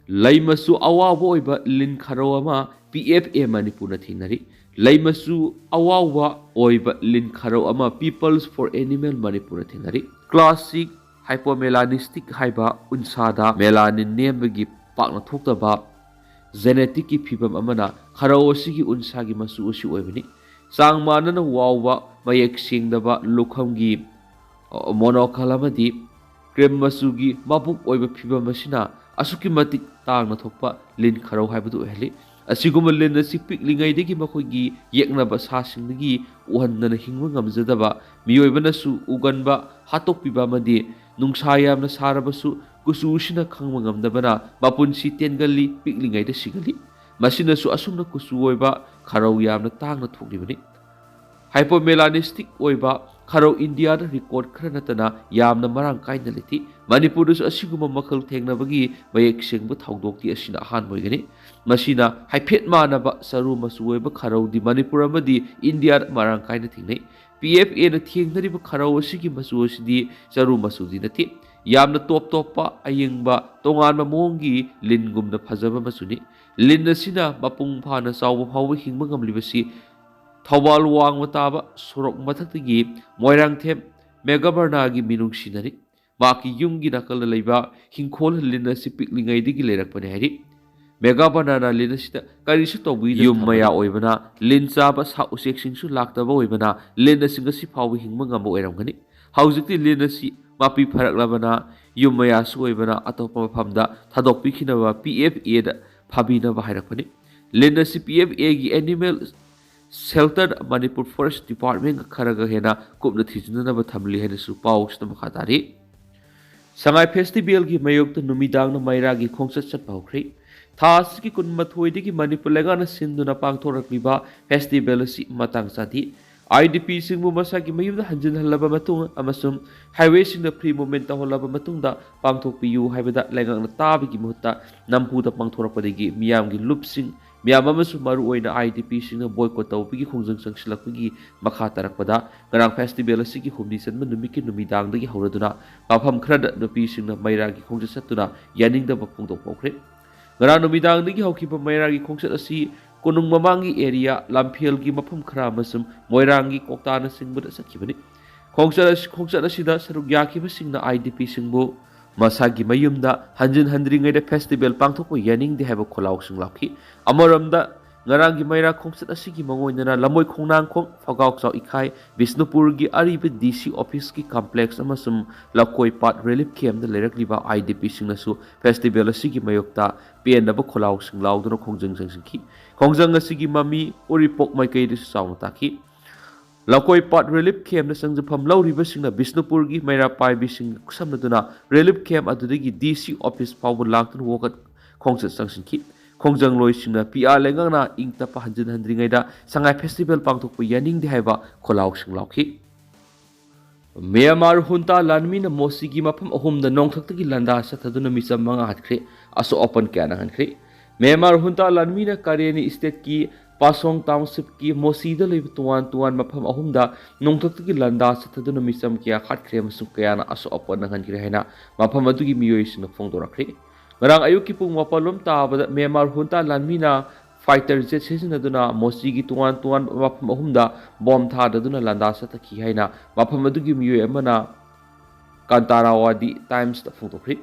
ꯂꯩ ꯃꯆꯨ ꯑꯋꯥꯎꯕ ꯑꯣꯏꯕ ꯂꯤꯟ ꯈꯔꯧ ꯑꯃ ꯄꯤ ꯑꯦꯐ ꯑꯦ ꯃꯅꯤꯄꯨꯔꯅ ꯊꯦꯡꯅꯔꯤ꯫ ꯂꯩ ꯃꯆꯨ ꯑꯋꯥꯎꯕ ꯑꯣꯏꯕ ꯂꯤꯟ ꯈꯔꯧ ꯑꯃ Peoples for Animal ꯃꯅꯤꯄꯨꯔꯅ ꯊꯦꯡꯅꯔꯤ꯫ ꯀ꯭ꯂꯥꯁꯤꯛ ꯍꯥꯏꯄꯣꯃꯦꯂꯥꯅꯤꯁꯇꯤꯛ ꯍꯥꯏꯕ ꯎꯟꯁꯥꯗ ꯃꯦꯂꯥꯅꯤꯟ ꯅꯦꯝꯕꯒꯤ ꯄꯥꯛꯅ ꯊꯣꯛꯇꯕ ꯖꯦꯅꯦꯇꯤꯛꯀꯤ ꯐꯤꯕꯝ ꯑꯃꯅ ꯈꯔꯧ ꯑꯁꯤꯒꯤ ꯎꯟꯁꯥꯒꯤ ꯃꯆꯨ ꯑꯁꯤ ꯑꯣꯏꯕꯅꯤ꯫ ꯆꯥꯡ ꯃꯥꯟꯅꯅ ꯋꯥꯎꯕ, ꯃꯌꯦꯛ ꯁꯦꯡꯗꯕ ꯂꯨꯈꯝꯒꯤ, ꯑ, ꯃꯣꯅꯣꯀꯜ ꯑꯃꯗꯤ ꯀ꯭ꯔꯦꯝ ꯃꯆꯨꯒꯤ ꯃꯕꯨꯛ ꯑꯣꯏꯕ ꯐꯤꯕꯝ ꯑꯁꯤꯅ ꯑꯁꯨꯛꯀꯤ ꯃꯇꯤꯛ ꯇꯥꯡꯅ ꯊꯣꯛꯄ ꯂꯤꯟ ꯈꯔꯧ ꯍꯥꯏꯕꯗꯨ ꯑꯣꯏꯍꯜꯂꯤ꯫ ꯑꯁꯤꯒꯨꯝꯕ ꯂꯤꯟ ꯑꯁꯤ ꯄꯤꯛꯂꯤꯉꯩꯗꯒꯤ ꯃꯈꯣꯏꯒꯤ ꯌꯦꯛꯅꯕ ꯁꯥꯁꯤꯡꯗꯒꯤ ꯎꯍꯟꯗꯅ ꯍꯤꯡꯕ ꯉꯝꯖꯗꯕ, ꯃꯤꯑꯣꯏꯕꯅꯁꯨ ꯎꯒꯟꯕ, ꯍꯥꯠꯇꯣꯛꯄꯤꯕ ꯑꯃꯗꯤ ꯅꯨꯡꯁꯥ ꯌꯥꯝꯅ ꯁꯥꯔꯕꯁꯨ ꯀꯨꯆꯨꯁꯤꯅ ꯈꯪꯕ ꯉꯝꯗꯕꯅ ꯃꯄꯨꯟꯁꯤ ꯇꯦꯟꯒꯜꯂꯤ, ꯄꯤꯛꯂꯤꯉꯩꯗ ꯁꯤꯒꯜꯂꯤ꯫ ꯃꯁꯤꯅꯁꯨ ꯑꯁꯨꯝꯅ ꯀꯨꯆꯨ ꯑꯣꯏꯕ ꯈꯔꯧ ꯌꯥꯝꯅ ꯇꯥꯡꯅ ꯊꯣꯛꯂꯤꯕꯅꯤ꯫ ꯍꯥꯏꯄꯣꯃꯦꯂꯥꯅꯤꯁꯇꯤꯛ ꯑꯣꯏꯕ ꯈꯔꯧ ꯏꯟꯗꯤꯌꯥꯗ ꯔꯦꯀꯣꯔꯗ ꯈꯔ ꯅꯠꯇꯅ ꯌꯥꯝꯅ ꯃꯔꯥꯡ ꯀꯥꯏꯅ ꯂꯩꯇꯦ꯫ ꯃꯅꯤꯄꯨꯔꯗꯁꯨ ꯑꯁꯤꯒꯨꯝꯕ ꯃꯈꯜ ꯊꯦꯡꯅꯕꯒꯤ ꯃꯌꯦꯛ ꯁꯦꯡꯕ ꯊꯧꯗꯣꯛꯇꯤ ꯑꯁꯤꯅ ꯑꯍꯥꯟꯕ ꯑꯣꯏꯒꯅꯤ꯫ ꯃꯁꯤꯅ ꯍꯥꯏꯐꯦꯠ ꯃꯥꯟꯅꯕ ꯆꯔꯨ ꯃꯆꯨ ꯑꯣꯏꯕ ꯈꯔꯧꯗꯤ ꯃꯅꯤꯄꯨꯔ ꯑꯃꯗꯤ ꯏꯟꯗꯤꯌꯥꯗ ꯃꯔꯥꯡ ꯀꯥꯏꯅ ꯊꯦꯡꯅꯩ꯫ ꯄꯤ ꯑꯦꯐ ꯑꯦꯅ ꯊꯦꯡꯅꯔꯤꯕ ꯈꯔꯧ ꯑꯁꯤꯒꯤ ꯃꯆꯨ ꯑꯁꯤꯗꯤ ꯆꯔꯨ ꯃꯆꯨꯗꯤ ꯅꯠꯇꯦ꯫ ꯌꯥꯝꯅ ꯇꯣꯞ ꯇꯣꯞꯄ, ꯑꯌꯤꯡꯕ, ꯇꯣꯉꯥꯟꯕ ꯃꯑꯣꯡꯒꯤ ꯂꯤꯟꯒꯨꯝꯅ ꯐꯖꯕ ꯃꯆꯨꯅꯤ꯫ ꯂꯤꯟ ꯑꯁꯤꯅ ꯃꯄꯨꯡ ꯐꯥꯅ ꯆꯥꯎꯕ ꯐꯥꯎꯕ ꯍꯤꯡꯕ ꯉꯝꯂꯤꯕꯁꯤ ꯊꯧꯕꯥꯜ ꯋꯥꯡꯃ ꯇꯥꯕ ꯁꯣꯔꯣꯛ ꯃꯊꯛꯇꯒꯤ ꯃꯣꯏꯔꯥꯡꯊꯦꯝ ꯃꯦꯒꯕꯔꯅꯥꯒꯤ ꯃꯤꯅꯨꯡꯁꯤꯅꯅꯤ꯫ ꯃꯍꯥꯛꯀꯤ ꯌꯨꯝꯒꯤ ꯅꯥꯀꯜꯗ ꯂꯩꯕ ꯍꯤꯡꯈꯣꯜ ꯂꯤꯟ ꯑꯁꯤ ꯄꯤꯛꯂꯤꯉꯩꯗꯒꯤ ꯂꯩꯔꯛꯄꯅꯤ ꯍꯥꯏꯔꯤ꯫ ꯃꯦꯒꯥ ꯕꯅꯥꯅꯥ ꯂꯤꯟ ꯑꯁꯤꯗ ꯀꯔꯤꯁꯨ ꯇꯧꯕꯤꯗꯅ ꯌꯨꯝ ꯊꯝꯕꯅꯤ꯫ ꯃꯌꯥ ꯑꯣꯏꯕꯅ ꯂꯤꯟ ꯆꯥꯕ ꯁꯥ ꯎꯆꯦꯛꯁꯤꯡꯁꯨ ꯂꯥꯛꯇꯕ ꯑꯣꯏꯕꯅ ꯂꯤꯟ ꯑꯁꯤ ꯉꯁꯤ ꯐꯥꯎꯕ ꯍꯤꯡꯕ ꯉꯝꯕ ꯑꯣꯏꯔꯝꯒꯅꯤ꯫ ꯍꯧꯖꯤꯛꯇꯤ ꯂꯤꯟ ꯑꯁꯤ ꯃꯄꯤ ꯐꯔꯛꯂꯕꯅ ꯌꯨꯝ ꯃꯌꯥꯁꯨ ꯑꯣꯏꯕꯅ ꯑꯇꯣꯞꯄ ꯃꯐꯝꯗ ꯊꯥꯗꯣꯛꯄꯤꯈꯤꯅꯕ ꯄꯤ ꯑꯦꯐ ꯑꯦꯗ ꯐꯥꯕꯤꯅꯕ ꯍꯥꯏꯔꯛꯄꯅꯤ꯫ ꯂꯤꯟ ꯑꯁꯤ ꯄꯤ ꯑꯦꯐ ꯑꯦꯒꯤ ꯑꯦꯅꯤꯃꯦꯜ ꯁꯦꯜꯇꯔ ꯃꯅꯤꯄꯨꯔ ꯐꯣꯔꯦꯁ ꯗꯤꯄꯥꯔꯠꯃꯦꯟꯒ ꯈꯔꯒ ꯍꯦꯟꯅ ꯀꯨꯞꯅ ꯊꯤꯖꯤꯟꯅꯅꯕ ꯊꯝꯂꯤ ꯍꯥꯏꯅꯁꯨ ꯄꯥꯎꯁꯤꯗ ꯃꯈꯥ ꯇꯥꯔꯤ꯫ ꯁꯉꯥꯏ ꯐꯦꯁꯇꯤꯚꯦꯜꯒꯤ ꯃꯥꯌꯣꯛꯇ ꯅꯨꯃꯤꯗꯥꯡꯗ ꯃꯩꯔꯥꯒꯤ ꯈꯣꯡꯆꯠ ꯆꯠꯄ ꯍꯧꯈ꯭ꯔꯦ꯫ ꯊꯥ ꯑꯁꯤꯒꯤ ꯀꯨꯟꯃꯥꯊꯣꯏꯗꯒꯤ ꯃꯅꯤꯄꯨꯔ ꯂꯩꯉꯥꯛꯅ ꯁꯤꯟꯗꯨꯅ ꯄꯥꯡꯊꯣꯔꯛꯂꯤꯕ ꯐꯦꯁꯇꯤꯚꯦꯜ ꯑꯁꯤ ꯃꯇꯥꯡ ꯆꯥꯗꯦ꯫ ꯑꯥꯏ ꯗꯤ ꯄꯤꯁꯤꯡꯕꯨ ꯃꯁꯥꯒꯤ ꯃꯌꯨꯝꯗ ꯍꯟꯖꯤꯟꯍꯜꯂꯕ ꯃꯇꯨꯡ ꯑꯃꯁꯨꯡ ꯍꯥꯏꯋꯦꯁꯤꯡꯗ ꯐ꯭ꯔꯤ ꯃꯨꯚꯃꯦꯟ ꯇꯧꯍꯜꯂꯕ ꯃꯇꯨꯡꯗ ꯄꯥꯡꯊꯣꯛꯄꯤꯌꯨ ꯍꯥꯏꯕꯗ ꯂꯩꯉꯥꯛꯅ ꯇꯥꯕꯒꯤ ꯃꯍꯨꯠꯇ ꯅꯝꯐꯨꯗ ꯄꯥꯡꯊꯣꯔꯛꯄꯗꯒꯤ ꯃꯤꯌꯥꯝꯒꯤ ꯂꯨꯞꯁꯤꯡ, ꯃꯤꯌꯥꯝ ꯑꯃꯁꯨꯡ ꯃꯔꯨꯑꯣꯏꯅ ꯑꯥꯏ ꯗꯤ ꯄꯤꯁꯤꯡꯅ ꯕꯣꯏꯀꯣꯠ ꯇꯧꯕꯒꯤ ꯈꯣꯡꯖꯪ ꯆꯪꯁꯤꯜꯂꯛꯄꯒꯤ ꯃꯈꯥ ꯇꯥꯔꯛꯄꯗ ꯉꯔꯥꯡ ꯐꯦꯁꯇꯤꯚꯦꯜ ꯑꯁꯤꯒꯤ ꯍꯨꯝꯅꯤ ꯆꯟꯕ ꯅꯨꯃꯤꯠꯀꯤ ꯅꯨꯃꯤꯗꯥꯡꯗꯒꯤ ꯍꯧꯔꯗꯨꯅ ꯃꯐꯝ ꯈꯔꯗ ꯅꯨꯄꯤꯁꯤꯡꯅ ꯃꯩꯔꯥꯒꯤ ꯈꯣꯡꯆꯠ ꯆꯠꯇꯨꯅ ꯌꯥꯅꯤꯡꯗꯕ ꯐꯣꯡꯗꯣꯛꯄ ꯍꯧꯈ꯭ꯔꯦ꯫ ꯉꯔꯥꯡ ꯅꯨꯃꯤꯗꯥꯡꯗꯒꯤ ꯍꯧꯈꯤꯕ ꯃꯩꯔꯥꯒꯤ ꯈꯣꯡꯆꯠ ꯑꯁꯤ ꯀꯣꯅꯨꯡ ꯃꯃꯥꯡꯒꯤ ꯑꯦꯔꯤꯌꯥ, ꯂꯝꯐꯦꯜꯒꯤ ꯃꯐꯝ ꯈꯔ ꯑꯃꯁꯨꯡ ꯃꯣꯏꯔꯥꯡꯒꯤ ꯀꯣꯛꯇꯥꯅꯆꯤꯡꯕꯗ ꯆꯠꯈꯤꯕꯅꯤ꯫ ꯈꯣꯡꯆꯠ ꯑꯁꯤ, ꯈꯣꯡꯆꯠ ꯑꯁꯤꯗ ꯁꯔꯨꯛ ꯌꯥꯈꯤꯕꯁꯤꯡꯅ ꯑꯥꯏ ꯗꯤ ꯄꯤꯁꯤꯡꯕꯨ ꯃꯁꯥꯒꯤ ꯃꯌꯨꯝꯗ ꯍꯟꯖꯤꯟ ꯍꯟꯗ꯭ꯔꯤꯉꯩꯗ ꯐꯦꯁꯇꯤꯚꯦꯜ ꯄꯥꯡꯊꯣꯛꯄ ꯌꯥꯅꯤꯡꯗꯦ ꯍꯥꯏꯕ ꯈꯣꯜꯂꯥꯎꯁꯤꯡ ꯂꯥꯎꯈꯤ꯫ ꯑꯃꯔꯣꯝꯗ, ꯉꯔꯥꯡꯒꯤ ꯃꯩꯔꯥ ꯈꯣꯡꯆꯠ ꯑꯁꯤꯒꯤ ꯃꯥꯡꯑꯣꯏꯅꯅ ꯂꯝꯃꯣꯏ ꯈꯣꯡꯅꯥꯡꯈꯣꯡ, ꯐꯒꯥꯎꯆꯥꯎ ꯏꯈꯥꯏ, ꯕꯤꯁꯅꯨꯄꯨꯔꯒꯤ ꯑꯔꯤꯕ ꯗꯤ ꯁꯤ ꯑꯣꯐꯤꯁꯀꯤ ꯀꯝꯄ꯭ꯂꯦꯛꯁ ꯑꯃꯁꯨꯡ ꯂꯀꯣꯏ ꯄꯥꯠ ꯔꯤꯂꯤꯐ ꯀꯦꯝꯞꯇ ꯂꯩꯔꯛꯂꯤꯕ ꯑꯥꯏ ꯗꯤ ꯄꯤꯁꯤꯡꯅꯁꯨ ꯐꯦꯁꯇꯤꯚꯦꯜ ꯑꯁꯤꯒꯤ ꯃꯥꯌꯣꯛꯇ ꯄꯦꯟꯗꯕ ꯈꯣꯜꯂꯥꯎꯁꯤꯡ ꯂꯥꯎꯗꯨꯅ ꯈꯣꯡꯖꯪ ꯆꯪꯁꯤꯟꯈꯤ꯫ ꯈꯣꯡꯖꯪ ꯑꯁꯤꯒꯤ ꯃꯃꯤ ꯎꯔꯤꯄꯣꯛ ꯃꯥꯏꯀꯩꯗꯁꯨ ꯆꯥꯎꯅ ꯇꯥꯈꯤ꯫ ꯂꯀꯣꯏ ꯄꯥꯠ ꯔꯤꯂꯤꯐ ꯀꯦꯝꯞꯇ ꯆꯪꯖꯐꯝ ꯂꯧꯔꯤꯕꯁꯤꯡꯅ ꯕꯤꯁꯅꯨꯄꯨꯔꯒꯤ ꯃꯩꯔꯥ ꯄꯥꯏꯕꯤꯁꯤꯡꯒ ꯈꯨꯠꯁꯝꯅꯗꯨꯅ ꯔꯤꯂꯤꯐ ꯀꯦꯝꯞ ꯑꯗꯨꯗꯒꯤ ꯗꯤ ꯁꯤ ꯑꯣꯐꯤꯁ ꯐꯥꯎꯕ ꯂꯥꯛꯇꯨꯅ ꯋꯥꯀꯠ ꯈꯣꯡꯆꯠ ꯆꯪꯁꯤꯟꯈꯤ꯫ ꯈꯣꯡꯖꯪꯂꯣꯏꯁꯤꯡꯅ ꯄꯤ ꯑꯥꯔ ꯂꯩꯉꯥꯛꯅ ꯏꯪ ꯇꯞꯄ ꯍꯟꯖꯤꯟ ꯍꯟꯗ꯭ꯔꯤꯉꯩꯗ ꯁꯉꯥꯏ ꯐꯦꯁꯇꯤꯚꯦꯜ ꯄꯥꯡꯊꯣꯛꯄ ꯌꯥꯅꯤꯡꯗꯦ ꯍꯥꯏꯕ ꯈꯣꯜꯂꯥꯎꯁꯤꯡ ꯂꯥꯎꯈꯤ꯫ ꯃ꯭ꯌꯥꯟꯃꯥꯔ ꯍꯨꯟꯇꯥ ꯂꯥꯟꯃꯤꯅ ꯃꯣꯁꯤꯒꯤ ꯃꯐꯝ ꯑꯍꯨꯝꯗ ꯅꯣꯡꯊꯛꯇꯒꯤ ꯂꯥꯟꯗꯥ ꯆꯠꯊꯗꯨꯅ ꯃꯤꯆꯝ ꯃꯉꯥ ꯍꯥꯠꯈ꯭ꯔꯦ꯫ ꯑꯁꯣꯛ ꯑꯄꯟ ꯀꯌꯥ ꯅꯪꯍꯟꯈ꯭ꯔꯦ꯫ ꯃ꯭ꯌꯥꯟꯃꯥꯔ ꯍꯨꯟꯇꯥ ꯂꯥꯟꯃꯤꯅ ꯀꯥꯔꯦꯅꯤ ꯁ꯭ꯇꯦꯠꯀꯤ ꯄꯥꯁꯣꯡ ꯇꯥꯎꯟꯁꯤꯞꯀꯤ ꯃꯣꯁꯤꯗ ꯂꯩꯕ ꯇꯣꯉꯥꯟ ꯇꯣꯉꯥꯟꯕ ꯃꯐꯝ ꯑꯍꯨꯝꯗ ꯅꯣꯡꯊꯛꯇꯒꯤ ꯂꯥꯟꯗꯥ ꯆꯠꯊꯗꯨꯅ ꯃꯤꯆꯝ ꯀꯌꯥ ꯍꯥꯠꯈ꯭ꯔꯦ ꯑꯃꯁꯨꯡ ꯀꯌꯥꯅ ꯑꯁꯣꯛ ꯑꯄꯟ ꯅꯪꯍꯟꯈ꯭ꯔꯦ ꯍꯥꯏꯅ ꯃꯐꯝ ꯑꯗꯨꯒꯤ ꯃꯤꯑꯣꯏꯁꯤꯡꯅ ꯐꯣꯡꯗꯣꯔꯛꯈ꯭ꯔꯦ꯫ ꯉꯔꯥꯡ ꯑꯌꯨꯛꯀꯤ ꯄꯨꯡ ꯃꯥꯄꯜ ꯂꯣꯝ ꯇꯥꯕꯗ ꯃ꯭ꯌꯥꯟꯃꯥꯔ ꯍꯨꯟꯇꯥ ꯂꯥꯟꯃꯤꯅ ꯐꯥꯏꯇꯔ ꯖꯦꯠ ꯁꯤꯖꯤꯟꯅꯗꯨꯅ ꯃꯣꯁꯤꯒꯤ ꯇꯣꯉꯥꯟ ꯇꯣꯉꯥꯟꯕ ꯃꯐꯝ ꯑꯍꯨꯝꯗ ꯕꯣꯝ ꯊꯥꯗꯗꯨꯅ ꯂꯥꯟꯗꯥ ꯆꯠꯊꯈꯤ ꯍꯥꯏꯅ ꯃꯐꯝ ꯑꯗꯨꯒꯤ ꯃꯤꯑꯣꯏ ꯑꯃꯅ ꯀꯥꯟꯇꯥꯔꯥꯋꯥꯗꯤ ꯇꯥꯏꯝꯁꯇ ꯐꯣꯡꯗꯣꯛꯈ꯭ꯔꯤ꯫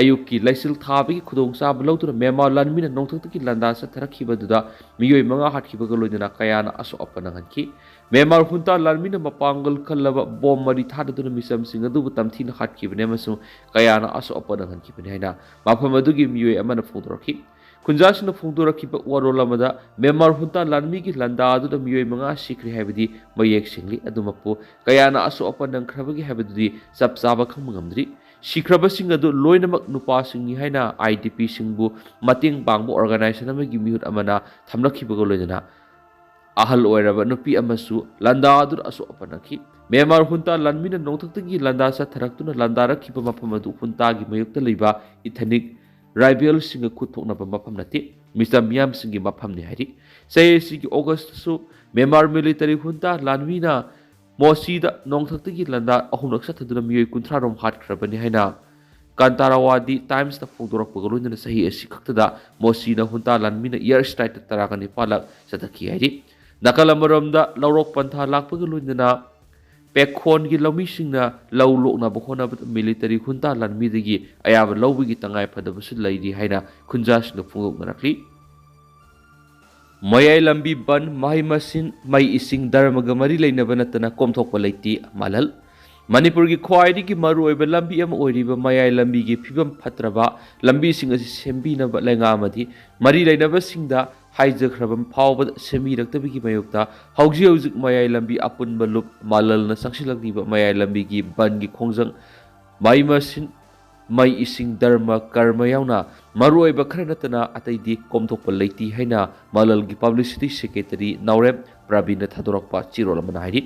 ꯑꯌꯨꯛꯀꯤ ꯂꯩꯆꯤꯜ ꯊꯥꯕꯒꯤ ꯈꯨꯗꯣꯡꯆꯥꯕ ꯂꯧꯗꯨꯅ ꯃ꯭ꯌꯥꯟꯃꯥꯔ ꯂꯥꯟꯃꯤꯅ ꯅꯣꯡꯊꯛꯇꯒꯤ ꯂꯥꯟꯗꯥ ꯆꯠꯊꯔꯛꯈꯤꯕꯗꯨꯗ ꯃꯤꯑꯣꯏ ꯃꯉꯥ ꯍꯥꯠꯈꯤꯕꯒ ꯂꯣꯏꯅꯅ ꯀꯌꯥꯅ ꯑꯁꯣꯛ ꯑꯄꯟ ꯅꯪꯍꯟꯈꯤ꯫ ꯃ꯭ꯌꯥꯟꯃꯥꯔ ꯍꯨꯟꯇꯥ ꯂꯥꯟꯃꯤꯅ ꯃꯄꯥꯡꯒꯜ ꯀꯜꯂꯕ ꯕꯣꯝ ꯃꯔꯤ ꯊꯥꯗꯗꯨꯅ ꯃꯤꯆꯝꯁꯤꯡ ꯑꯗꯨꯕꯨ ꯇꯝꯊꯤꯅ ꯍꯥꯠꯈꯤꯕꯅꯤ ꯑꯃꯁꯨꯡ ꯀꯌꯥꯅ ꯑꯁꯣꯛ ꯑꯄꯟ ꯅꯪꯍꯟꯈꯤꯕꯅꯤ ꯍꯥꯏꯅ ꯃꯐꯝ ꯑꯗꯨꯒꯤ ꯃꯤꯑꯣꯏ ꯑꯃꯅ ꯐꯣꯡꯗꯣꯔꯛꯈꯤ꯫ ꯈꯨꯟꯖꯥꯁꯤꯡꯅ ꯐꯣꯡꯗꯣꯔꯛꯈꯤꯕ ꯋꯥꯔꯣꯜ ꯑꯃꯗ ꯃ꯭ꯌꯥꯟꯃꯥꯔ ꯍꯨꯟꯇꯥ ꯂꯥꯟꯃꯤꯒꯤ ꯂꯥꯟꯗꯥ ꯑꯗꯨꯗ ꯃꯤꯑꯣꯏ ꯃꯉꯥ ꯁꯤꯈ꯭ꯔꯦ ꯍꯥꯏꯕꯗꯤ ꯃꯌꯦꯛ ꯁꯦꯡꯂꯤ꯫ ꯑꯗꯨꯃꯛꯄꯨ ꯀꯌꯥꯅ ꯑꯁꯣꯛ ꯑꯄꯟ ꯅꯪꯈ꯭ꯔꯕꯒꯦ ꯍꯥꯏꯕꯗꯨꯗꯤ ꯆꯞ ꯆꯥꯕ ꯈꯪꯕ ꯉꯝꯗ꯭ꯔꯤ꯫ ꯁꯤꯈ꯭ꯔꯕꯁꯤꯡ ꯑꯗꯨ ꯂꯣꯏꯅꯃꯛ ꯅꯨꯄꯥꯁꯤꯡꯅꯤ ꯍꯥꯏꯅ ꯑꯥꯏ ꯗꯤ ꯄꯤꯁꯤꯡꯕꯨ ꯃꯇꯦꯡ ꯄꯥꯡꯕ ꯑꯣꯔꯒꯅꯥꯏꯖꯦꯁꯟ ꯑꯃꯒꯤ ꯃꯤꯍꯨꯠ ꯑꯃꯅ ꯊꯝꯂꯛꯈꯤꯕꯒ ꯂꯣꯏꯅꯅ ꯑꯍꯜ ꯑꯣꯏꯔꯕ ꯅꯨꯄꯤ ꯑꯃꯁꯨ ꯂꯥꯟꯗꯥ ꯑꯗꯨꯗ ꯑꯁꯣꯛ ꯑꯄꯟ ꯅꯪꯈꯤ꯫ ꯃ꯭ꯌꯥꯟꯃꯥꯔ ꯍꯨꯟꯇꯥ ꯂꯥꯟꯃꯤꯅ ꯅꯣꯡꯊꯛꯇꯒꯤ ꯂꯥꯟꯗꯥ ꯆꯠꯊꯔꯛꯇꯨꯅ ꯂꯥꯟꯗꯥꯔꯛꯈꯤꯕ ꯃꯐꯝ ꯑꯗꯨ ꯍꯨꯟꯇꯥꯒꯤ ꯃꯥꯌꯣꯛꯇ ꯂꯩꯕ ꯏꯊꯅꯤꯛ ꯔꯥꯏꯕꯦꯜꯁꯤꯡꯒ ꯈꯨꯠ ꯊꯣꯛꯅꯕ ꯃꯐꯝ ꯅꯠꯇꯦ, ꯃꯤꯆꯝ ꯃꯤꯌꯥꯝꯁꯤꯡꯒꯤ ꯃꯐꯝꯅꯤ ꯍꯥꯏꯔꯤ꯫ ꯆꯍꯤ ꯑꯁꯤꯒꯤ ꯑꯣꯒꯁꯇꯁꯨ ꯃ꯭ꯌꯥꯟꯃꯥꯔ ꯃꯤꯂꯤꯇꯔꯤ ꯍꯨꯟꯇꯥ ꯂꯥꯟꯃꯤꯅ ꯃꯣꯁꯤꯗ ꯅꯣꯡꯊꯛꯇꯒꯤ ꯂꯥꯟꯗꯥ ꯑꯍꯨꯝꯂꯛ ꯆꯠꯊꯗꯨꯅ ꯃꯤꯑꯣꯏ ꯀꯨꯟꯊ꯭ꯔꯥ ꯔꯣꯝ ꯍꯥꯠꯈ꯭ꯔꯕꯅꯤ ꯍꯥꯏꯅ ꯀꯥꯟꯇꯥꯔꯥꯋꯥꯗꯤ ꯇꯥꯏꯝꯁꯅ ꯐꯣꯡꯗꯣꯔꯛꯄꯒ ꯂꯣꯏꯅꯅ ꯆꯍꯤ ꯑꯁꯤ ꯈꯛꯇꯗ ꯃꯣꯁꯤꯅ ꯍꯨꯟꯇꯥ ꯂꯥꯟꯃꯤꯅ ꯏꯌꯔ ꯁ꯭ꯇ꯭ꯔꯥꯏꯛꯇ ꯇꯔꯥꯒ ꯅꯤꯄꯥꯜ ꯂꯥꯛ ꯆꯠꯊꯈꯤ ꯍꯥꯏꯔꯤ꯫ ꯅꯥꯀꯜ ꯑꯃꯔꯣꯝꯗ ꯂꯧꯔꯣꯛ ꯄꯟꯊꯥ ꯂꯥꯛꯄꯒ ꯂꯣꯏꯅꯅ ꯄꯦꯈꯣꯟꯒꯤ ꯂꯧꯃꯤꯁꯤꯡꯅ ꯂꯧ ꯂꯣꯛꯅꯕ ꯍꯣꯠꯅꯕꯗ ꯃꯤꯂꯤꯇꯔꯤ ꯍꯨꯟꯇꯥ ꯂꯥꯟꯃꯤꯗꯒꯤ ꯑꯌꯥꯕ ꯂꯧꯕꯒꯤ ꯇꯉꯥꯏ ꯐꯗꯕꯁꯨ ꯂꯩꯔꯤ ꯍꯥꯏꯅ ꯈꯨꯟꯖꯥꯁꯤꯡꯅ ꯐꯣꯡꯗꯣꯛꯅꯔꯛꯂꯤ꯫ ꯃꯌꯥꯏ ꯂꯝꯕꯤ ꯕꯟ, ꯃꯍꯩ ꯃꯁꯤꯡ, ꯃꯩ ꯏꯁꯤꯡ, ꯙꯔꯃꯒ ꯃꯔꯤ ꯂꯩꯅꯕ ꯅꯠꯇꯅ ꯀꯣꯝꯊꯣꯛꯄ ꯂꯩꯇꯦ, ꯃꯥꯂꯜ꯫ ꯃꯅꯤꯄꯨꯔꯒꯤ ꯈ꯭ꯋꯥꯏꯗꯒꯤ ꯃꯔꯨꯑꯣꯏꯕ ꯂꯝꯕꯤ ꯑꯃ ꯑꯣꯏꯔꯤꯕ ꯃꯌꯥꯏ ꯂꯝꯕꯤꯒꯤ ꯐꯤꯕꯝ ꯐꯠꯇ꯭ꯔꯕ ꯂꯝꯕꯤꯁꯤꯡ ꯑꯁꯤ ꯁꯦꯝꯕꯤꯅꯕ ꯂꯩꯉꯥꯛ ꯑꯃꯗꯤ ꯃꯔꯤ ꯂꯩꯅꯕꯁꯤꯡꯗ ꯍꯥꯏꯖꯈ꯭ꯔꯕ ꯐꯥꯎꯕꯗ ꯁꯦꯝꯕꯤꯔꯛꯇꯕꯒꯤ ꯃꯥꯌꯣꯛꯇ ꯍꯧꯖꯤꯛ ꯍꯧꯖꯤꯛ ꯃꯌꯥꯏ ꯂꯝꯕꯤ ꯑꯄꯨꯟꯕ ꯂꯨꯞ ꯃꯥꯂꯜꯅ ꯆꯪꯁꯤꯜꯂꯛꯂꯤꯕ ꯃꯌꯥꯏ ꯂꯝꯕꯤꯒꯤ ꯕꯟꯒꯤ ꯈꯣꯡꯖꯪ, ꯃꯩ ꯃꯁꯤꯡ, ꯃꯩ ꯏꯁꯤꯡ, ꯙꯔꯃ ꯀꯔꯃ ꯌꯥꯎꯅ ꯃꯔꯨꯑꯣꯏꯕ ꯈꯔ ꯅꯠꯇꯅ ꯑꯇꯩꯗꯤ ꯀꯣꯝꯊꯣꯛꯄ ꯂꯩꯇꯦ ꯍꯥꯏꯅ ꯃꯥꯂꯜꯒꯤ ꯄꯕ꯭ꯂꯤꯁꯤꯇꯤ ꯁꯦꯀ꯭ꯔꯦꯇꯔꯤ ꯅꯥꯎꯔꯦꯝ ꯄ꯭ꯔꯕꯤꯟꯅ ꯊꯥꯗꯣꯔꯛꯄ ꯆꯦꯔꯣꯜ ꯑꯃꯅ ꯍꯥꯏꯔꯤ꯫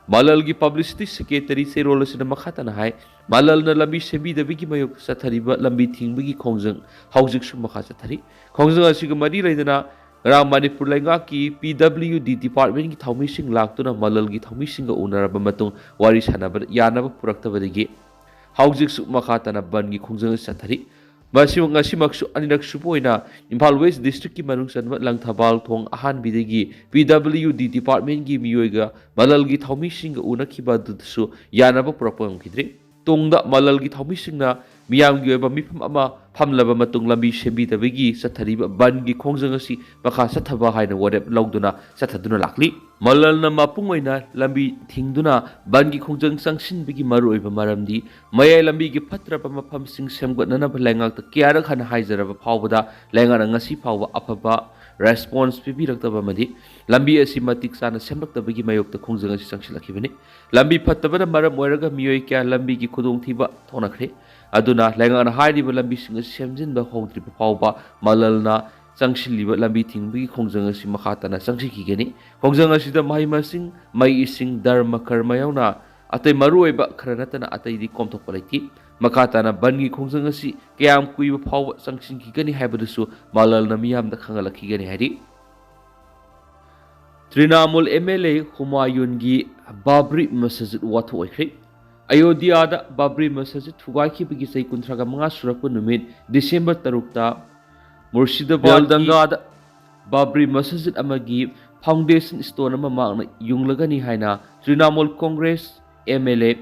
ꯃꯥꯂꯜꯒꯤ ꯄꯕ꯭ꯂꯤꯁꯤꯇꯤ ꯁꯦꯀ꯭ꯔꯦꯇꯔꯤ ꯆꯦꯔꯣꯜ ꯑꯁꯤꯅ ꯃꯈꯥ ꯇꯥꯅ ꯍꯥꯏ, ꯃꯥꯂꯜꯅ ꯂꯝꯕꯤ ꯁꯦꯝꯕꯤꯗꯕꯒꯤ ꯃꯥꯌꯣꯛꯇ ꯆꯠꯊꯔꯤꯕ ꯂꯝꯕꯤ ꯊꯤꯡꯕꯒꯤ ꯈꯣꯡꯖꯪ ꯍꯧꯖꯤꯛꯁꯨ ꯃꯈꯥ ꯆꯠꯊꯔꯤ꯫ ꯈꯣꯡꯖꯪ ꯑꯁꯤꯒ ꯃꯔꯤ ꯂꯩꯅꯅ ꯉꯔꯥꯡ ꯃꯅꯤꯄꯨꯔ ꯂꯩꯉꯥꯛꯀꯤ ꯄꯤ ꯗꯕ꯭ꯂꯤꯎ ꯗꯤ ꯗꯤꯄꯥꯔꯠꯃꯦꯟꯒꯤ ꯊꯧꯃꯤꯁꯤꯡ ꯂꯥꯛꯇꯨꯅ ꯃꯥꯂꯜꯒꯤ ꯊꯧꯃꯤꯁꯤꯡꯒ ꯎꯅꯔꯕ ꯃꯇꯨꯡ ꯋꯥꯔꯤ ꯁꯥꯟꯅꯕꯗ ꯌꯥꯅꯕ ꯄꯨꯔꯛꯇꯕꯗꯒꯤ ꯍꯧꯖꯤꯛꯁꯨ ꯃꯈꯥ ꯇꯥꯅ ꯕꯟꯒꯤ ꯈꯣꯡꯖꯪ ꯑꯁꯤ ꯆꯠꯊꯔꯤ꯫ ꯃꯁꯤ ꯉꯁꯤꯃꯛꯁꯨ ꯑꯅꯤꯔꯛ ꯁꯨꯕ ꯑꯣꯏꯅ ꯏꯝꯐꯥꯜ ꯋꯦꯁ ꯗꯤꯁꯇ꯭ꯔꯤꯛꯀꯤ ꯃꯅꯨꯡ ꯆꯟꯕ ꯂꯪꯊꯕꯥꯜ ꯊꯣꯡ ꯑꯍꯥꯟꯕꯤꯗꯒꯤ ꯄꯤ ꯗꯕ꯭ꯂꯤꯎ ꯗꯤ ꯗꯤꯄꯥꯔꯠꯃꯦꯟꯒꯤ ꯃꯤꯑꯣꯏꯒ ꯃꯥꯂꯜꯒꯤ ꯊꯧꯃꯤꯁꯤꯡꯒ ꯎꯅꯈꯤꯕ ꯑꯗꯨꯗꯁꯨ ꯌꯥꯅꯕ ꯄꯨꯔꯛꯄ ꯉꯝꯈꯤꯗ꯭ꯔꯤ꯫ ꯇꯨꯡꯗ ꯃꯥꯂꯜꯒꯤ ꯊꯧꯃꯤꯁꯤꯡꯅ ꯃꯤꯌꯥꯝꯒꯤ ꯑꯣꯏꯕ ꯃꯤꯐꯝ ꯑꯃ ꯐꯝꯂꯕ ꯃꯇꯨꯡ ꯂꯝꯕꯤ ꯁꯦꯝꯕꯤꯗꯕꯒꯤ ꯆꯠꯊꯔꯤꯕ ꯕꯟꯒꯤ ꯈꯣꯡꯖꯪ ꯑꯁꯤ ꯃꯈꯥ ꯆꯠꯊꯕ ꯍꯥꯏꯅ ꯋꯥꯔꯦꯞ ꯂꯧꯗꯨꯅ ꯆꯠꯊꯗꯨꯅ ꯂꯥꯛꯂꯤ꯫ ꯃꯜꯂꯜꯅ ꯃꯄꯨꯡ ꯑꯣꯏꯅ ꯂꯝꯕꯤ ꯊꯤꯡꯗꯨꯅ ꯕꯟꯒꯤ ꯈꯣꯡꯖꯪ ꯆꯪꯁꯤꯟꯕꯒꯤ ꯃꯔꯨꯑꯣꯏꯕ ꯃꯔꯝꯗꯤ ꯃꯌꯥꯏ ꯂꯝꯕꯤꯒꯤ ꯐꯠꯇ꯭ꯔꯕ ꯃꯐꯝꯁꯤꯡ ꯁꯦꯝꯒꯠꯅꯅꯕ ꯂꯩꯉꯥꯛꯇ ꯀꯌꯥꯔꯛ ꯍꯟꯅ ꯍꯥꯏꯖꯔꯕ ꯐꯥꯎꯕꯗ ꯂꯩꯉꯥꯛꯅ ꯉꯁꯤ ꯐꯥꯎꯕ ꯑꯐꯕ ꯔꯦꯁꯄꯣꯟꯁ ꯄꯤꯕꯤꯔꯛꯇꯕ ꯑꯃꯗꯤ ꯂꯝꯕꯤ ꯑꯁꯤ ꯃꯇꯤꯛ ꯆꯥꯅ ꯁꯦꯝꯂꯛꯇꯕꯒꯤ ꯃꯥꯌꯣꯛꯇ ꯈꯣꯡꯖꯪ ꯑꯁꯤ ꯆꯪꯁꯤꯜꯂꯛꯈꯤꯕꯅꯤ꯫ ꯂꯝꯕꯤ ꯐꯠꯇꯕꯅ ꯃꯔꯝ ꯑꯣꯏꯔꯒ ꯃꯤꯑꯣꯏ ꯀꯌꯥ ꯂꯝꯕꯤꯒꯤ ꯈꯨꯗꯣꯡꯊꯤꯕ ꯊꯣꯛꯅꯈ꯭ꯔꯦ꯫ ꯑꯗꯨꯅ ꯂꯩꯉꯥꯛꯅ ꯍꯥꯏꯔꯤꯕ ꯂꯝꯕꯤꯁꯤꯡ ꯑꯁꯤ ꯁꯦꯝꯖꯤꯟꯕ ꯍꯧꯗ꯭ꯔꯤꯕ ꯐꯥꯎꯕ ꯃꯜꯂꯜꯅ ꯆꯪꯁꯤꯜꯂꯤꯕ ꯂꯝꯕꯤ ꯊꯤꯡꯕꯒꯤ ꯈꯣꯡꯖꯪ ꯑꯁꯤ ꯃꯈꯥ ꯇꯥꯅ ꯆꯪꯁꯤꯟꯈꯤꯒꯅꯤ꯫ ꯈꯣꯡꯖꯪ ꯑꯁꯤꯗ ꯃꯍꯩ ꯃꯁꯤꯡ, ꯃꯩ ꯏꯁꯤꯡ, ꯗꯔꯃ ꯀꯔꯃ ꯌꯥꯎꯅ ꯑꯇꯩ ꯃꯔꯨꯑꯣꯏꯕ ꯈꯔ ꯅꯠꯇꯅ ꯑꯇꯩꯗꯤ ꯀꯣꯝꯊꯣꯛꯄ ꯂꯩꯇꯦ꯫ ꯃꯈꯥ ꯇꯥꯅ ꯕꯟꯒꯤ ꯈꯣꯡꯖꯪ ꯑꯁꯤ ꯀꯌꯥꯝ ꯀꯨꯏꯕ ꯐꯥꯎꯕ ꯆꯪꯁꯤꯟꯈꯤꯒꯅꯤ ꯍꯥꯏꯕꯗꯨꯁꯨ ꯃꯜꯂꯜꯅ ꯃꯤꯌꯥꯝꯗ ꯈꯪꯍꯜꯂꯛꯈꯤꯒꯅꯤ ꯍꯥꯏꯔꯤ꯫ ꯇ꯭ꯔꯤꯅꯥꯃꯨꯜ ꯑꯦꯝ ꯑꯦꯜ ꯑꯦ ꯍꯨꯃꯥꯌꯨꯟꯒꯤ ꯕꯥꯕ꯭ꯔꯤ ꯃꯁꯖꯤꯗ ꯋꯥꯊꯣꯛ ꯑꯣꯏꯈ꯭ꯔꯦ꯫ ꯑꯌꯣꯙ꯭ꯌꯥꯗ ꯕꯥꯕ꯭ꯔꯤ ꯃꯁꯖꯤꯗ ꯊꯨꯒꯥꯏꯈꯤꯕꯒꯤ ꯆꯍꯤ ꯀꯨꯟꯊ꯭ꯔꯥꯒ ꯃꯉꯥ ꯁꯨꯔꯛꯄ ꯅꯨꯃꯤꯠ ꯗꯤꯁꯦꯝꯕꯔ ꯇꯔꯨꯛꯇ ꯃꯨꯔꯁꯤꯗꯥꯕꯥꯗꯀꯤ ꯕꯦꯜꯗꯪꯒꯥꯗ ꯕꯥꯕ꯭ꯔꯤ ꯃꯁꯖꯤꯗ ꯑꯃꯒꯤ ꯐꯥꯎꯟꯗꯦꯁꯟ ꯁ꯭ꯇꯣꯟ ꯑꯃ ꯃꯍꯥꯛꯅ ꯌꯨꯡꯂꯒꯅꯤ ꯍꯥꯏꯅ Trinamool Congress M L A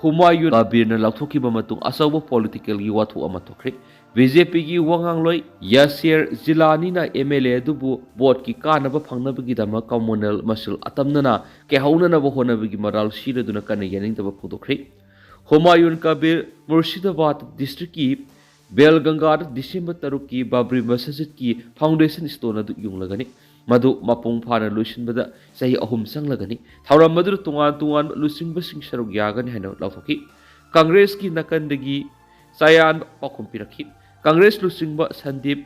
Humayun ꯀꯕꯤꯔꯅ ꯂꯥꯎꯊꯣꯛꯈꯤꯕ ꯃꯇꯨꯡ ꯑꯆꯧꯕ ꯄꯣꯂꯤꯇꯤꯀꯦꯜꯒꯤ ꯋꯥꯊꯣꯛ ꯑꯃ ꯊꯣꯛꯈ꯭ꯔꯦ꯫ ꯕꯤ ꯖꯦ ꯄꯤꯒꯤ ꯋꯥꯉꯥꯡꯂꯣꯏ ꯌꯥꯁꯤꯔ ꯖꯤꯂꯥꯅꯤꯅ ꯑꯦꯝ ꯑꯦꯜ ꯑꯦ ꯑꯗꯨꯕꯨ ꯚꯣꯠꯀꯤ ꯀꯥꯟꯅꯕ ꯐꯪꯅꯕꯒꯤꯗꯃꯛ ꯀꯝꯃꯨꯅꯦꯜ ꯃꯁꯜ ꯑꯇꯝꯅꯅ ꯀꯩꯍꯧꯅꯅꯕ ꯍꯣꯠꯅꯕꯒꯤ ꯃꯔꯥꯜ ꯁꯤꯔꯗꯨꯅ ꯀꯟꯅ ꯌꯥꯅꯤꯡꯗꯕ ꯐꯣꯡꯗꯣꯛꯈ꯭ꯔꯦ꯫ ꯍꯨꯃꯥꯌꯨꯟ ꯀꯕꯤꯔ ꯃꯨꯔꯁꯤꯗꯥꯕꯥꯗ ꯗꯤꯁꯇ꯭ꯔꯤꯛꯀꯤ ꯕꯦꯜꯒꯪꯒꯥꯗ ꯗꯤꯁꯦꯝꯕꯔ ꯇꯔꯨꯛꯀꯤ ꯕꯥꯕ꯭ꯔꯤ ꯃꯁꯖꯤꯗꯀꯤ ꯐꯥꯎꯟꯗꯦꯁꯟ ꯁ꯭ꯇꯣꯟ ꯑꯗꯨ ꯌꯨꯡꯂꯒꯅꯤ꯫ ꯃꯗꯨ ꯃꯄꯨꯡ ꯐꯥꯅ ꯂꯣꯏꯁꯤꯟꯕꯗ ꯆꯍꯤ ꯑꯍꯨꯝ ꯆꯪꯂꯒꯅꯤ꯫ ꯊꯧꯔꯝ ꯑꯗꯨꯗ ꯇꯣꯉꯥꯟ ꯇꯣꯉꯥꯟꯕ ꯂꯨꯆꯤꯡꯕꯁꯤꯡ ꯁꯔꯨꯛ ꯌꯥꯒꯅꯤ ꯍꯥꯏꯅ ꯂꯥꯎꯊꯣꯛꯈꯤ꯫ ꯀꯪꯒ꯭ꯔꯦꯁꯀꯤ ꯅꯥꯀꯟꯗꯒꯤ ꯆꯌꯥꯟꯕ ꯄꯥꯎꯈꯨꯝ ꯄꯤꯔꯛꯈꯤ꯫ ꯀꯪꯒ꯭ꯔꯦꯁ ꯂꯨꯆꯤꯡꯕ ꯁꯟꯗꯤꯞ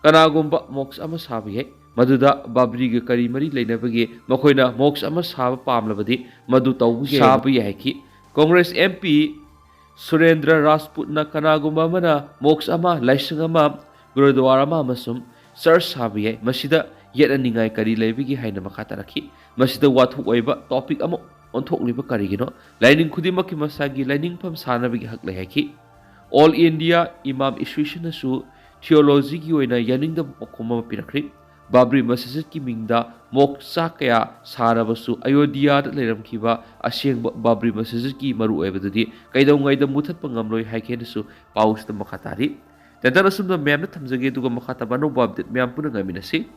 ꯀꯅꯥꯒꯨꯝꯕ ꯃꯣꯛꯁ ꯑꯃ ꯁꯥꯕ ꯌꯥꯏ꯫ ꯃꯗꯨꯗ ꯕꯥꯕ꯭ꯔꯤꯒ ꯀꯔꯤ ꯃꯔꯤ ꯂꯩꯅꯕꯒꯦ? ꯃꯈꯣꯏꯅ ꯃꯣꯛꯁ ꯑꯃ ꯁꯥꯕ ꯄꯥꯝꯂꯕꯗꯤ ꯃꯗꯨ ꯇꯧꯕ ꯌꯥꯏ, ꯁꯥꯕ ꯌꯥꯏ ꯍꯥꯏꯈꯤ꯫ ꯀꯪꯒ꯭ꯔꯦꯁ ꯑꯦꯝ ꯄꯤ ꯁꯨꯔꯦꯟꯗ꯭ꯔ ꯔꯥꯖꯄꯨꯠꯅ ꯀꯅꯥꯒꯨꯝꯕ ꯑꯃꯅ ꯃꯣꯛꯁ ꯑꯃ, ꯂꯥꯏꯁꯪ ꯑꯃ, ꯒꯨꯔꯨꯗ꯭ꯋꯥꯔꯥ ꯑꯃ ꯑꯃꯁꯨꯡ ꯆꯔꯆ ꯁꯥꯕ ꯌꯥꯏ꯫ ꯃꯁꯤꯗ ꯌꯦꯠꯅꯅꯤꯡꯉꯥꯏ ꯀꯔꯤ ꯂꯩꯕꯒꯦ ꯍꯥꯏꯅ ꯃꯈꯥ ꯇꯥꯔꯛꯈꯤ꯫ ꯃꯁꯤꯗ ꯋꯥꯊꯣꯛ ꯑꯣꯏꯕ ꯇꯣꯄꯤꯛ ꯑꯃ ꯑꯣꯟꯊꯣꯛꯂꯤꯕ ꯀꯔꯤꯒꯤꯅꯣ? ꯂꯥꯏꯅꯤꯡ ꯈꯨꯗꯤꯡꯃꯛꯀꯤ ꯃꯁꯥꯒꯤ ꯂꯥꯏꯅꯤꯡꯐꯝ ꯁꯥꯟꯅꯕꯒꯤ ꯍꯛ ꯂꯩ ꯍꯥꯏꯈꯤ꯫ ꯑꯣꯜ ꯏꯟꯗꯤꯌꯥ ꯏꯃꯥꯝ ꯑꯦꯁꯣꯁꯤꯌꯦꯁꯟꯅꯁꯨ ꯊꯤꯑꯣꯂꯣꯖꯤꯒꯤ ꯑꯣꯏꯅ ꯌꯥꯅꯤꯡꯗꯕ ꯄꯥꯎꯈꯨꯝ ꯑꯃ ꯄꯤꯔꯛꯈ꯭ꯔꯦ꯫ ꯕꯥꯕ꯭ꯔꯤ ꯃꯁꯖꯤꯗꯀꯤ ꯃꯤꯡꯗ ꯃꯣꯛꯆꯥ ꯀꯌꯥ ꯁꯥꯔꯕꯁꯨ, ꯑꯌꯣꯙ꯭ꯌꯥꯗ ꯂꯩꯔꯝꯈꯤꯕ ꯑꯁꯦꯡꯕ ꯕꯥꯕ꯭ꯔꯤ ꯃꯁꯖꯤꯗꯀꯤ ꯃꯔꯨꯑꯣꯏꯕꯗꯨꯗꯤ ꯀꯩꯗꯧꯉꯩꯗ ꯃꯨꯊꯠꯄ ꯉꯝꯂꯣꯏ ꯍꯥꯏꯈꯤ ꯍꯥꯏꯅꯁꯨ ꯄꯥꯎꯁꯤꯗ ꯃꯈꯥ ꯇꯥꯔꯤ꯫ ꯇꯦꯟꯇꯟ ꯑꯁꯨꯝꯅ ꯃꯌꯥꯝꯗ ꯊꯝꯖꯒꯦ, ꯑꯗꯨꯒ ꯃꯈꯥ ꯇꯥꯕ ꯑꯅꯧꯕ update ꯃꯌꯥꯝ ꯄꯨꯟꯅ ꯉꯥꯏꯃꯤꯟꯅꯁꯤ꯫